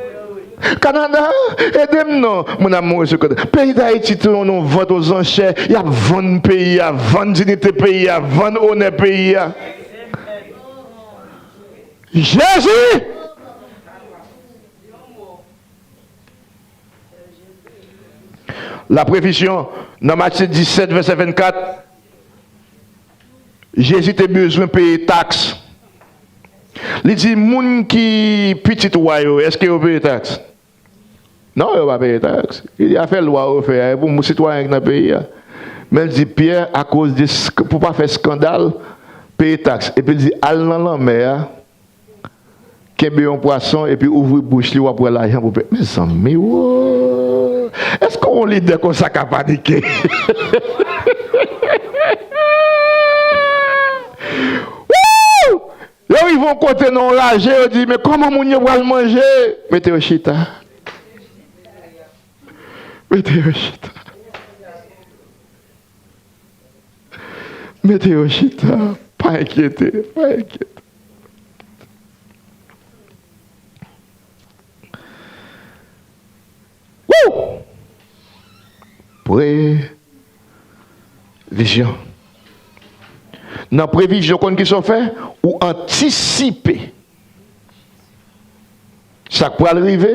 Kanada, ede m non. Moun ap mouri sou kont ou. Peyi Dayiti tou yon vant ozanchè. Y ap vann peyi a, vann diyite peyi a, vann onè peyi a. Jezi! Laprevizyon, nan Matye disèt, vèsè vennkat, Jezi te bezwen peye taks. Li di, "Moun ki pitit wa yo, èske yo peye taks?" Non, yo pa peye taks. Li di, "Afè lwa yo fè a, e pou moun sitwayen ki nan peyi a." Men l di, "Pyè, akoz de sk-, pou pa fè eskandal, peye taks." Epi l di, "Al nan lanmè a, kenbe yon pwason epi ouvri bouch li, w ap wè lajan pou peye." Mezanmi, wo! Èske yon lidè konsa ka panike? Woo! Yo rive yon kote nan yon raje, yo di, "Men kòman moun yo pral manje?" Mete yo chita. Mete yo chita. Mete yo chita. Pa enkyete, pa enkyete. Woo! Previzyon. Nan previzyon, konn kisa w fè? Ou antisipe. sa k pral rive,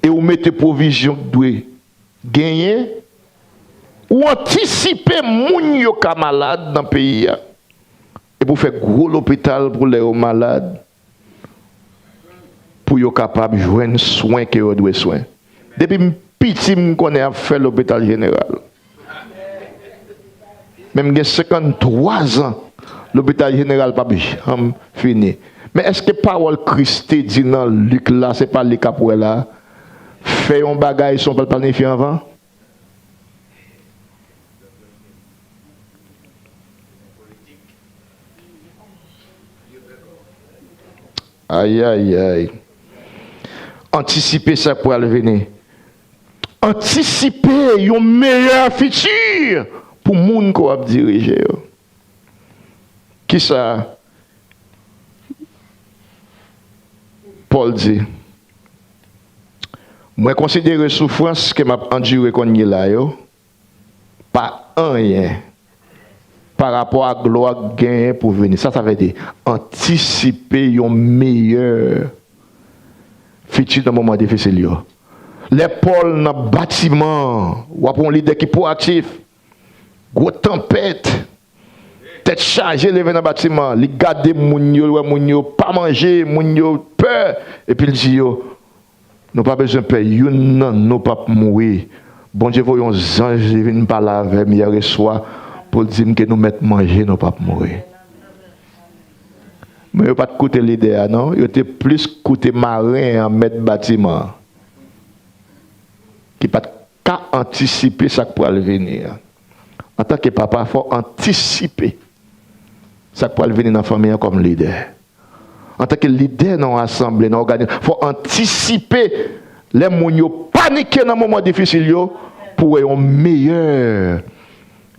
e ou mete pwovizyon k dwe genyen, ou antisipe moun yo ka malad nan peyi a, epi w fè gwo lopital pou lè yo malad, pou yo kapab jwenn swen ke yo dwe swen. Depi m piti, m konnen y ap fè lopital jeneral. Men m gen senkanntwa zan, lopital jeneral p ap janm fini. Men èske pawòl Kris te di nan Lik la, se pa li k ap wè la? Fè yon bagay san w pa l planifye anvan? Ayayay. Antisipe sa k pral vini. Antisipe yon meyè fiti pou moun ke w ap dirije yo. Kisa Pòl di? Mwen konsidere soufrans ke m ap andire kounye la yo pa anyen parapò a glwa k genyen pou vini. Sa sa vle di? Antisipe yon meyè fiti nan moman difisil yo. Lè Pòl nan batiman an, w ap wè yon lidè ki pwoaktif. Gwo tanpèt, tèt chaje, leve nan batiman an. Li gade moun yo, li wè moun yo pa manje, moun yo pè. Epi l di yo, "Nou pa bezwen pè, youn nan nou p ap mouri." Bondye voye yon zanj, li vin pale avè m yè swa pou l di m ke nou mèt manje, nou p ap mouri. Men yo pa t koute lidè a, non. Yo te plis koute maren an, mèt batiman an, ki pa t ka antisipe sa k pral vini an. Antanke papa, fò w antisipe sa k pral vini nan fanmi an kòm lidè. Antanke lidè nan yon asanble, nan òganiz, fò w antisipe lè moun yo panike nan moman difisil yo pou w wè yon meyè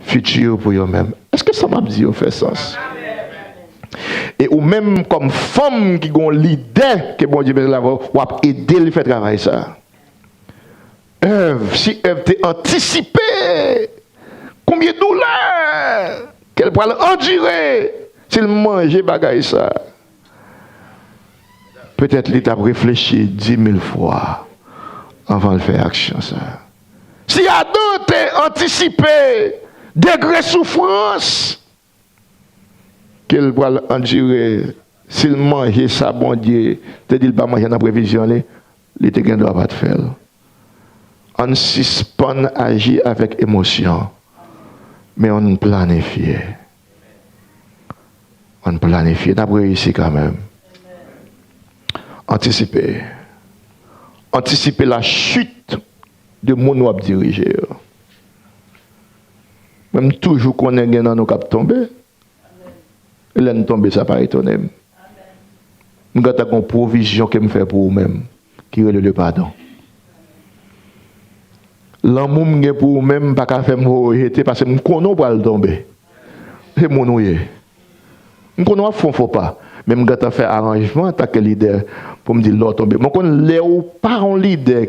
fiti pou yo menm. Èske sa m ap di yo fè sans? E ou menm kòm fanm ki gen yon lidè ke Bondye mete lavan w, w ap ede l fè travay sa a. Èv, si Èv te antisipe konbyen doulè ke l pral andire si l manje bagay sa, petèt li t ap reflechi dimil fwa anvan l fè aksyon sa. Si Adan te antisipe degre soufrans ke l pral andire si l manje sa Bondye te di l pa manje nan previzyon li, li te gen dwa pa t fè l. Ann sispann aji avèk emosyon, men ann planifye. Ann planifye, n ap reyisi kanmenm. Antisipe. Antisipe la chute de moun w ap dirije yo. Mwen, m toujou konnen gen nan nou k ap tonbe. E lè n tonbe, sa pa etone m. M gentan gen yon pwovizyon ke m fè pou ou menm, ki rele le padon. Lanmou m gen pou ou menm pa ka fè m voye w jete, paske m konnen w pral tonbe. Se moun ou ye. M konnen w ap fè yon fo pa, men m gentan fè aranjman antanke lidè pou m di lè w tonbe. Mwen konn lè ou pa yon lidè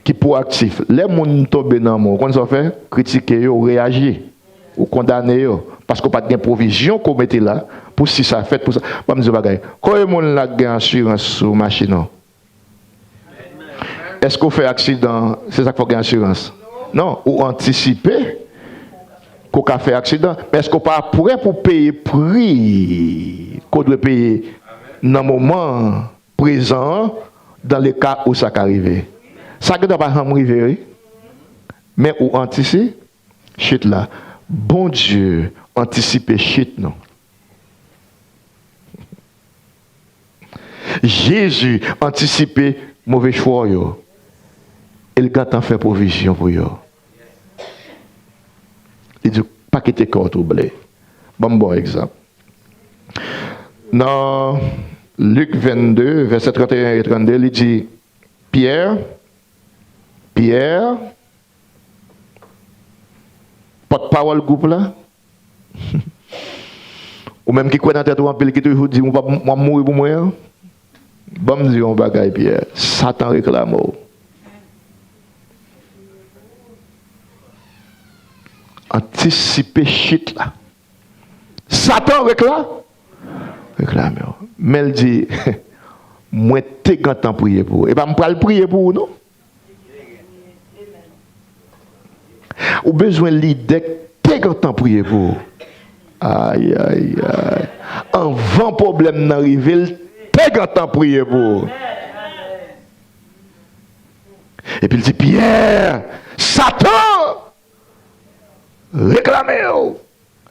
ki pwoaktif. Lè moun tonbe nan men w, ou konn sa w fè? Kritike yo, reyaji. Ou kondane yo. Paske w pa t gen pwovizyon ke w mete la pou si sa fèt, pou sa. Ban m di w bagay. Konbyen moun la k gen asirans sou machin ou? Èske w fè aksidan, se sa k fè w gen asirans? Non, ou antisipe ke w ka fè aksidan. Men èske w pa prè pou peye pri ke w dwe peye nan moman prezan an, dans le cas où sa ka rive? Sa gentan pa janm rive, wi. Men ou antisipe chit la. Bondye antisipe chit nou. Jezi antisipe move chwa w yo. E l gentan fè pwovizyon pou yo. Li di, "Pa kite kè w twouble." Ban m ba w egzanp. Nan Lik vennde, vèsè trannteyen e trannde, li di, "Pyè, Pyè, pòtpawòl gwoup la, ou menm ki kwè nan tèt ou anpil, ki toujou di, 'W ap, w ap mouri pou mwen an, ban m di w yon bagay, Pyè, Satan reklame w.'" Antisipe chit la. Satan rekla-, reklame w. Men l di, Mwen te gentan priye pou ou. Epa m pral priye pou ou, non. Ou bezwen lidè k te gentan priye pou ou. Ay, ay, ay. Anvan pwoblèm nan rive, l te gentan priye pou ou. Epi l di, Pyè, Satan reklame w.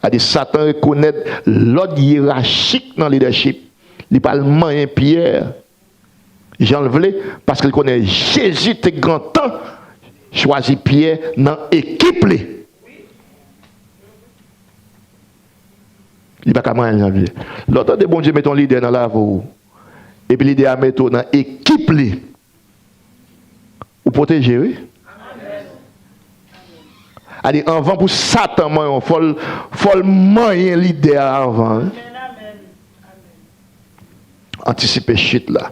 Sa di Satan rekonèt lòd yerachik nan lidèchip. Li pa al manyen Pyè jan l vle, paske l konnen Jezi te gentan chwazi Pyè nan ekip li. Li pa ka manyen l jan l vle. Lè w tande Bondye mete yon lidè nan lavi w, epi lidè a mete w nan ekip li, ou pwoteje, wi. Sa di, anvan pou Satan manyen w, fò l, fò l manyen lidè a anvan, wi. Antisipe chit la.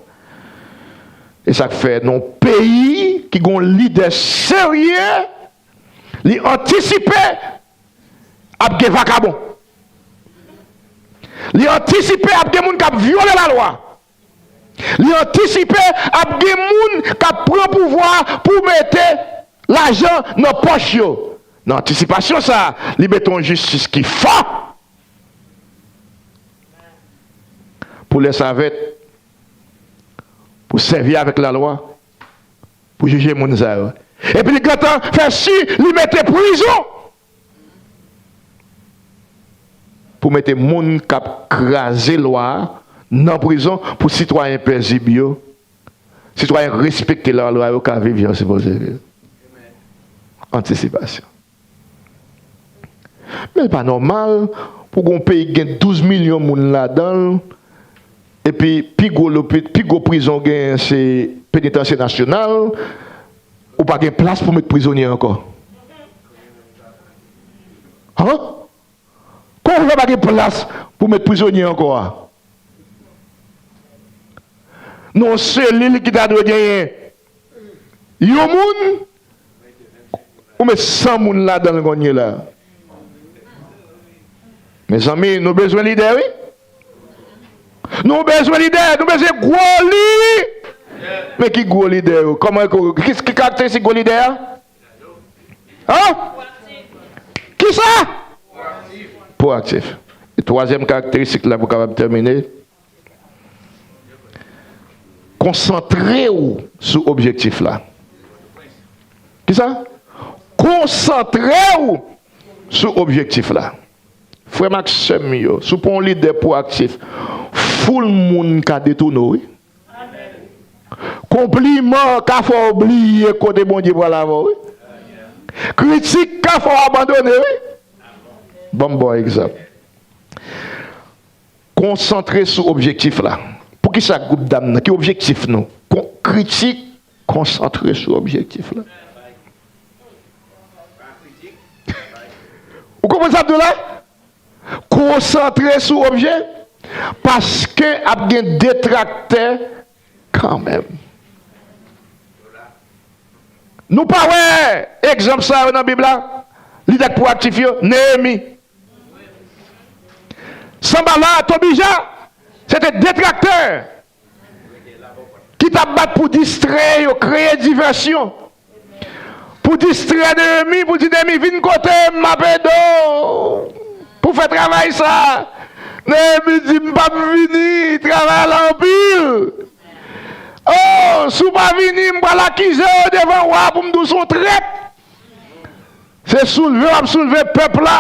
E sa k fè nan yon peyi ki gen yon lidè serye, li antisipe ap gen vakabon. Li antisipe ap gen moun k ap vyole lalwa. Li antisipe ap gen moun k ap pran pouvwa pou mete lajan nan pòch yo. Nan antisipasyon sa a, li mete yon jistis ki fò. Pou lè sa vèt, pou sèvi avèk lalwa, pou jije moun sa yo. Epi li gentan fè si li mete prizon pou mete moun k ap kraze lwa a nan prizon, pou sitwayen pezib yo, sitwayen k respekte lalwa yo ka viv jan yo sipoze viv. Antisipasyon. Men l pa nòmal pou gen yon peyi ki gen douz milyon moun ladan l, epi pi gwo lopi-, pi gwo prizon genyen se Penitansye Nasyonal, ou pa gen plas pou met prizonye ankò. An? Kòman w fè pa gen plas pou met prizonye ankò a? Nan yon selil ki ta dwe genyen yon moun, ou met san moun ladan l kounye la. Mezanmi, nou bezwen lidè, wi. Nou bezwen lidè, nou bezwen gwo li-, men ki gwo lidè yo? Kòman, ki, ki karakteristik gwo lidè a? An? Kisa? Pwoaktif. E twazyèm karakteristik la pou kapab tèmine, konsantre w sou objektif la. Kisa? Konsantre w sou objektif la. Frè m ak sè m yo, si w pa yon lidè pwoaktif, foul moun ka detounen w, wi. Konpliman ka fè w bliye kote Bondye pral avè w, wi. Kritik ka fè w abandone, wi. Ban m ba w egzanp. Konsantre sou objektif la. Poukisa gwoup dam nan? Ki objektif nou? Kon-, kritik, konsantre sou objektif la. Ou konprann sa m di w la? Konsantre sou objè, paske ap gen detraktè kanmenm. Nou pa wè egzanp sa yo nan Bib la? Lidè k pwoaktif yo, Neyemi. Sanbalat, Tobija, se te detraktè ki t ap bat pou distrè yo, kreye divèsyon, pou distrè Neyemi, pou di, Neyemi, vin kote m, m ap ede w pou fè travay sa. Neyemi di, m p ap vini, travay la anpil. O, si w pa vini, m pral akize w devan wa pou m di w se yon trèt. Se soulve w ap soulve pèp la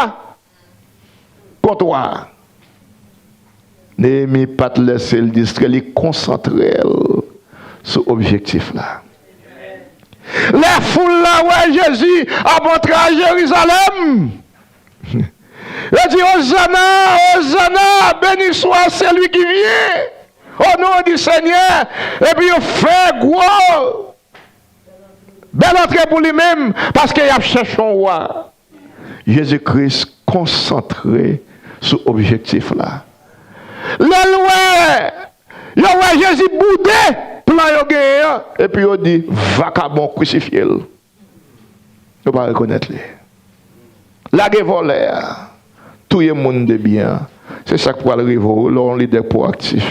kont wa a. Neyemi pa t lèse l distrè, li konsantre l sou objektif la. Lè foul la wè Jezi ap antre a Jerizalèm, yo di, Ozana, Ozana, beni swa seli ki vyen o non di Senyè, epi yo fè gwo bèl antre pou li menm, paske y ap chèche yon wa. Jezi Kris konsantre sou objektif la. Lè l wè, yo wè Jezi boude plan yo genyen an, epi yo di, vakabon, krisifye l. Yo pa rekonèt li. Lage vòlè a. Touye moun de byen an. Se sa k pral rive w lè w yon lidè pwoaktif.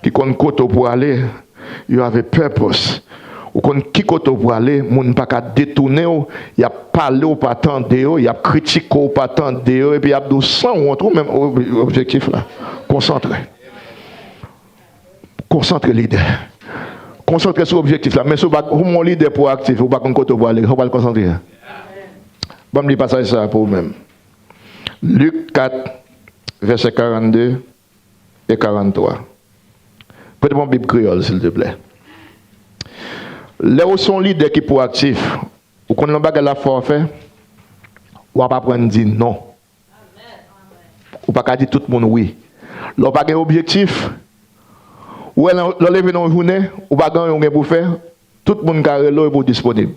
ki konn kote w prale, you have a purpose. Ou konn ki kote w prale, moun pa ka detounen w, y ap pale w pa tande yo, y ap kritike w pa tande yo, epi y ap di w sanwont, ou menm ob-, objektif la. Konsantre. Konsantre lidè. Konsantre sou objektif la. Men si w pa, ou yon lidè pwoaktif, ou pa konn kote w prale, sa w pral konsantre a. Ban m li pasaj sa a pou ou menm. Lik kat, vèsè karannde e karanntwa. Prete m yon Bib kreyòl, silteplè. Lè w se yon lidè ki pwoaktif, ou konn yon bagay l ap fè w fè, w ap aprann di non. Ou pa ka di tout moun wi. Lè w pa gen objektif, ou wè lè, lè w leve nan yon jounen, ou pa gen anyen w gen pou fè, tout moun ka rele w epi w disponib.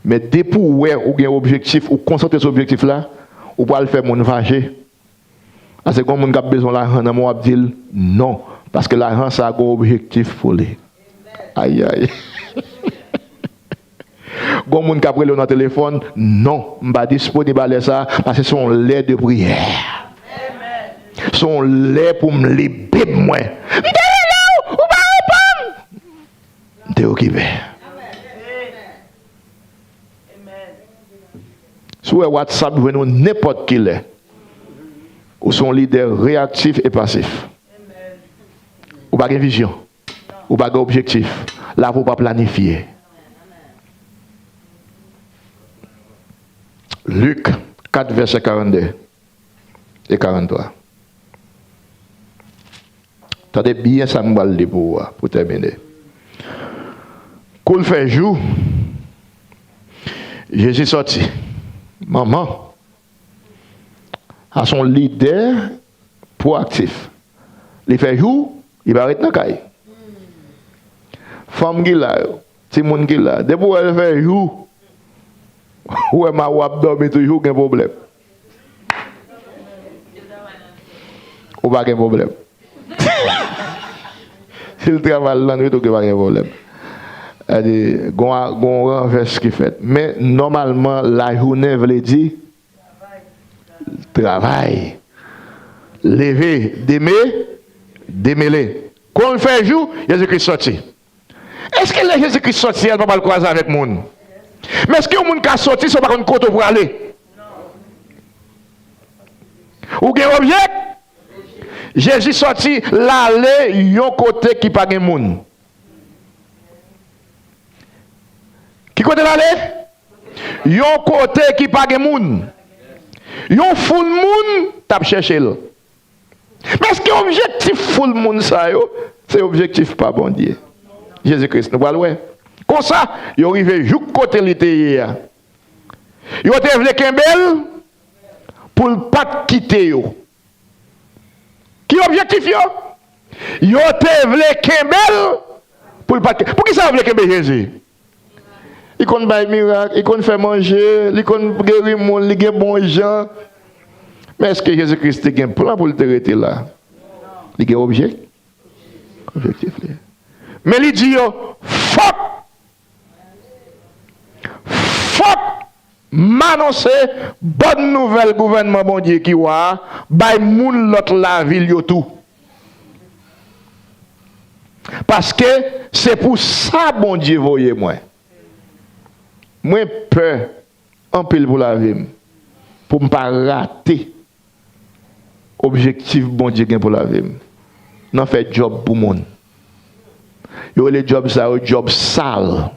Men depi w wè ou gen objektif, ou konsantre sou objektif la, ou pral fè moun fache. Paske gen moun k ap bezwen lajan nan men w, w ap di l non, paske lajan sa a gen yon objektif pou li. Ayay. Gen moun k ap rele w nan telefòn, non, m pa disponib a lè sa a, paske se yon lè de priyè. Se yon lè pou m li Bib mwen. M te rele w, ou pa reponn. M te okipe. Si w wè WhatsApp jwenn ou nenpòt ki lè, ou se yon lidè reyaktif e pasif. Ou pa gen vizyon. Ou pa gen objektif. Lavi w pa planifye. Lik kat, vèsè karannde e karanntwa. Tande byen sa m pral li pou ou a, pou tèmine. Kou l fè jou, Jezi sòti. Manman, sa se yon lidè pwoaktif. Li fè jou, li pa ret nan kay. Fanm ki la yo, timoun ki la, depi w wè l fè jou, ou wè mawo ap dòmi toujou, gen pwoblèm. Ou pa gen pwoblèm. Si l travay lannwit, ou gen pa gen pwoblèm. Sa di, gon a, gon ranvès ki fèt. Men, nòmalman, lajounen vle di travay. Leve, deme, demele. Kon l fè jou, Jezi Kris sòti. Èske lè Jezi Kris sòti a, l pa pral kwaze avèk moun? Men èske yon moun ka sòti san w pa konn kote w prale? Ou gen objè? Jezi sòti, l ale yon kote ki pa gen moun. Ki kote l ale? Yon kote ki pa gen moun. Yon foul moun t ap chèche l. Men èske objektif foul moun sa yo, se objektif pa Bondye? Jezi Kris, nou pral wè. Konsa, yo rive jouk kote li te ye a. Yo te vle kenbe l pou l pa t kite yo. Ki objektif yo? Yo te vle kenbe l pou l pa t. Poukisa yo vle kenbe Jezi? Li konn bay mirak, li konn fè manje, li konn geri moun, li gen bon jan. Men èske Jezi Kris te gen plan pou l te rete la? Li gen objè-, objektif li. Men li di yo, fòk, fòk m anonse bòn nouvèl gouvènman Bondye ki wa a bay moun lòt lavil yo tou. Paske se pou sa Bondye voye mwen. Mwen pè anpil pou lavi m, pou m pa rate objektif Bondye gen pou lavi m nan fè djòb pou moun. Yo rele djòb sa yo djòb sal.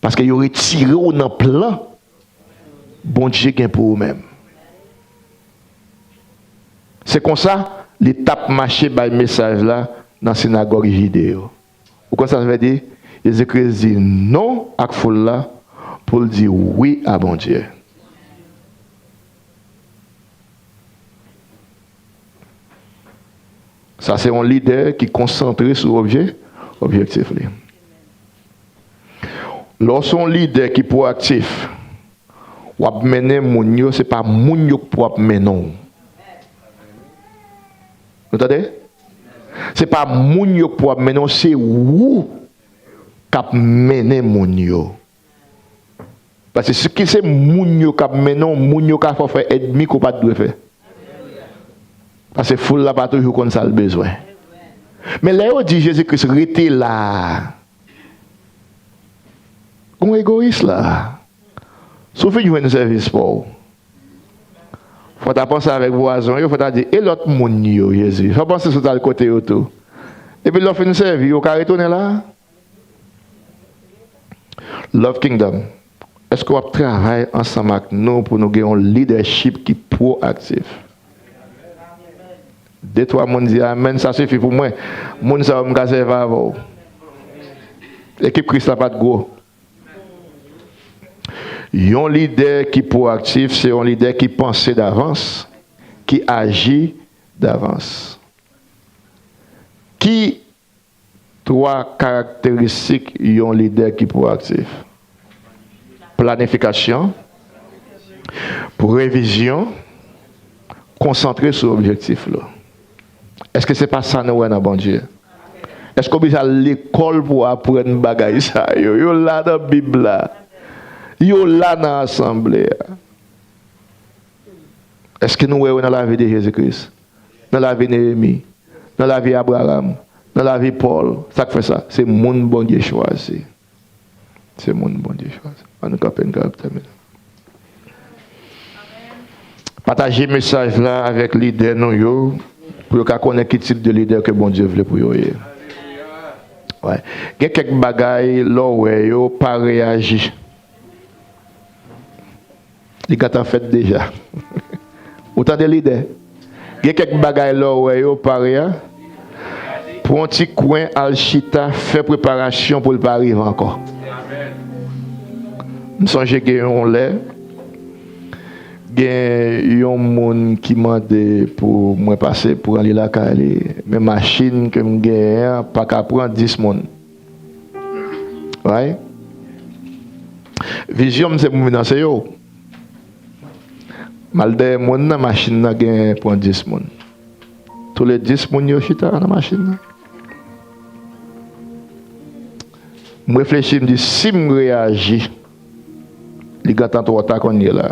Paske yo retire w nan plan Bondye gen pou ou menm. Se konsa, li t ap mache bay mesaj la nan sinagòg Jide yo. Ou konn sa sa vle di? Jezi Kris di non ak foul la pou l di wi a Bondye. Sa se yon lidè ki konsantre sou obje-, objektif li. Lè w se yon lidè ki pwoaktif, w ap mennen moun yo, se pa moun yo k pou ap mennen w. Nou tande? Se pa moun yo k pou ap mennen w, se ou k ap mennen moun yo. Paske si ki se moun yo k ap mennen w, moun yo ka fè w fè èdmi ke w pa t dwe fè. Paske foul la pa toujou konn sa l bezwen. Men lè yo di Jezi Kris rete la, gon egoyis la. Si w fin jwenn sèvis pa w, fò w ta panse avèk vwazen w yo, fò w ta di, e lòt moun yo, Jezi? Fò w panse si w t al kote yo tou. Epi lè w fin sèvi yo, w ka retounen la? Love Kingdom, èske w ap travay ansanm ak nou pou nou gen yon lidèchip ki pwoaktif? De twa moun di amèn, sa sifi pou mwen. Moun sa yo m ka sèvi avè w. Ekip Kris la pa t gwo. Yon lidè ki pwoaktif, se yon lidè ki panse davans, ki aji davans. Ki twa karakteristik yon lidè ki pwoaktif? Planifikasyon, previzyon, konsantre sou objektif la. Èske se pa sa nou wè nan Bondye? Èske w bezwen al lekòl pou w aprann bagay sa yo? Yo la nan Bib la. Yo la nan asanble a. Èske nou wè yo nan lavi de Jezi Kris? Nan lavi Neyemi? Nan lavi Abraram? Nan lavi Pòl? Sa k fè sa? Se moun Bondye chwazi. Se moun Bondye chwazi. Ann kanpe, n kapab tèmine. Pataje mesaj la avèk lidè nou yo, pou yo ka konnen ki tip de lidè ke Bondye vle pou yo ye. Wè. Gen kèk bagay, lè w wè yo, pa reyaji. Li gentan fèt deja. Ou tande lidè? Gen kèk bagay lè w wè yo pare a. Pran yon ti kwen, al chita, fè preparasyon pou l pa rive ankò. M sonje gen yon lè, gen yon moun ki mande pou mwen pase pran li lakay li, men machin ke m genyen an pa ka pran dis moun. Right? Vizyon m se pou m finanse yo. M al dèyè moun nan, machin nan gen pran dis moun. Tou le dis moun yo chita nan machin nan. M reflechi, m di, si m reyaji, li gentan twò ta kounye la.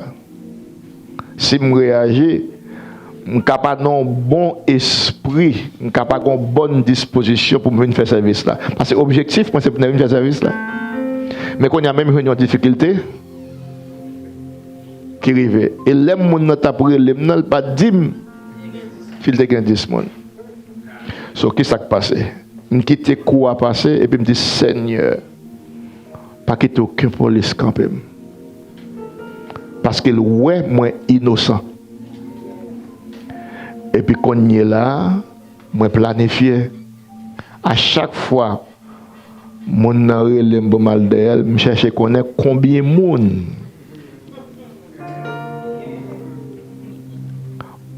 Si m reyaji, m ka pa nan yon bon espri, m ka pa gen yon bòn dispozisyon pou m vin fè sèvis la. Paske objektif mwen, se pou m vin fè sèvis la. Men kounye a menm jwenn yon difikilte ki rive. E lè moun nan t ap rele m nan, l pa t di m si l te gen dis moun. So, ki sa k pase? M kite kou a pase, epi m di, Senyè, pa kite okenn polis kanpe m. Paske l wè mwen inosan. Epi kounye la a, mwen planifye. A chak fwa moun nan rele m pou m al dèyè l, m chèche konnen konbyen moun.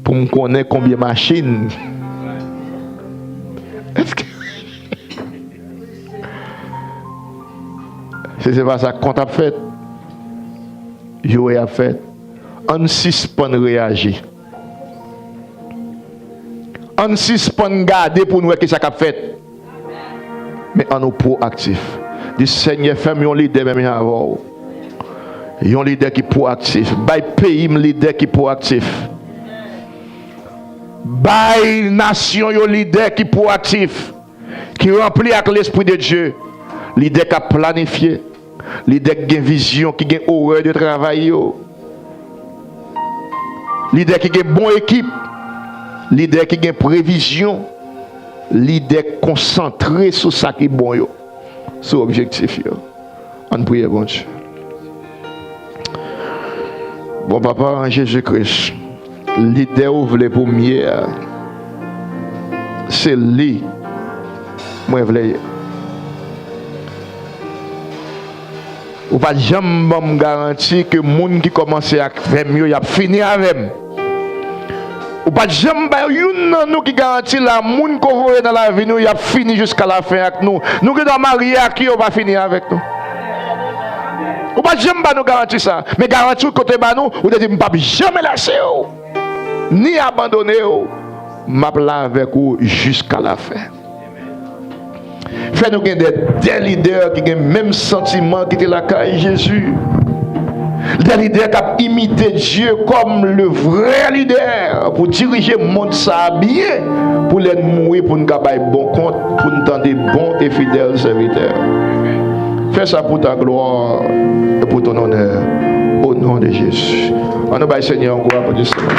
Pou m konnen konbyen machin. Èske, si se pa sa, kont ap fèt, joure ap fèt. Ann sispann reyaji. Ann sispann gade pou n wè ki sa k ap fèt. Men ann nou pwoaktif. Di, Senyè, fè m yon lidè menm jan avè w. Yon lidè ki pwoaktif. Bay peyi m lidè ki pwoaktif. Bay nasyon yo lidè ki pwoaktif, ki ranpli ak Lespri de Dye. Lidè k ap planifye. Lidè ki gen vizyon, ki gen orè de travay yo. Lidè ki gen bon ekip. Lidè ki gen previzyon. Lidè konsantre sou sa ki bon yo, sou objektif yo. Ann priye Bondye. Bon Papa, an Jezi Kris, lidè ou vle pou m ye a, se li mwen vle ye. Ou pa t janm ban m garanti ke moun ki kòmanse avè m yo, y ap fini avè m. Ou pa t janm bay youn nan nou ki garanti la, moun ke w voye nan lavi nou, y ap fini jiska lafen ak nou. Nou gendwa marye ak yo, yo pa fini avèk nou. Ou pa t janm ba nou garanti sa. Men garanti w ke w te ba nou, ou te di, "M p ap janm lèse w, ni abandone w. M ap la avèk ou jiska lafen." Fè nou gen de, de lidè ki gen menm santiman ki te lakay Jezi. Dè lidè k ap imite Dye kòm le vrè lidè pou dirije mond sa a byen, pou lè n mouri, pou n ka bay bon kont, pou n tande bon e fidèl sèvitè. Fè sa pou ta glwa e pou ton onè, o non de Jezi. Ann nou bay Senyè yon gwo aplodisman.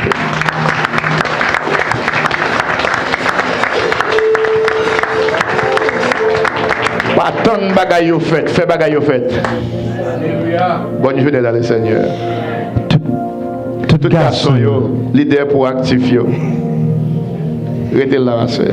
Pa tann bagay yo fèt, fè bagay yo fèt. Bonne journée dans le Seigneur. Tout gason yo, lidè pwoaktif yo, rete la, sè.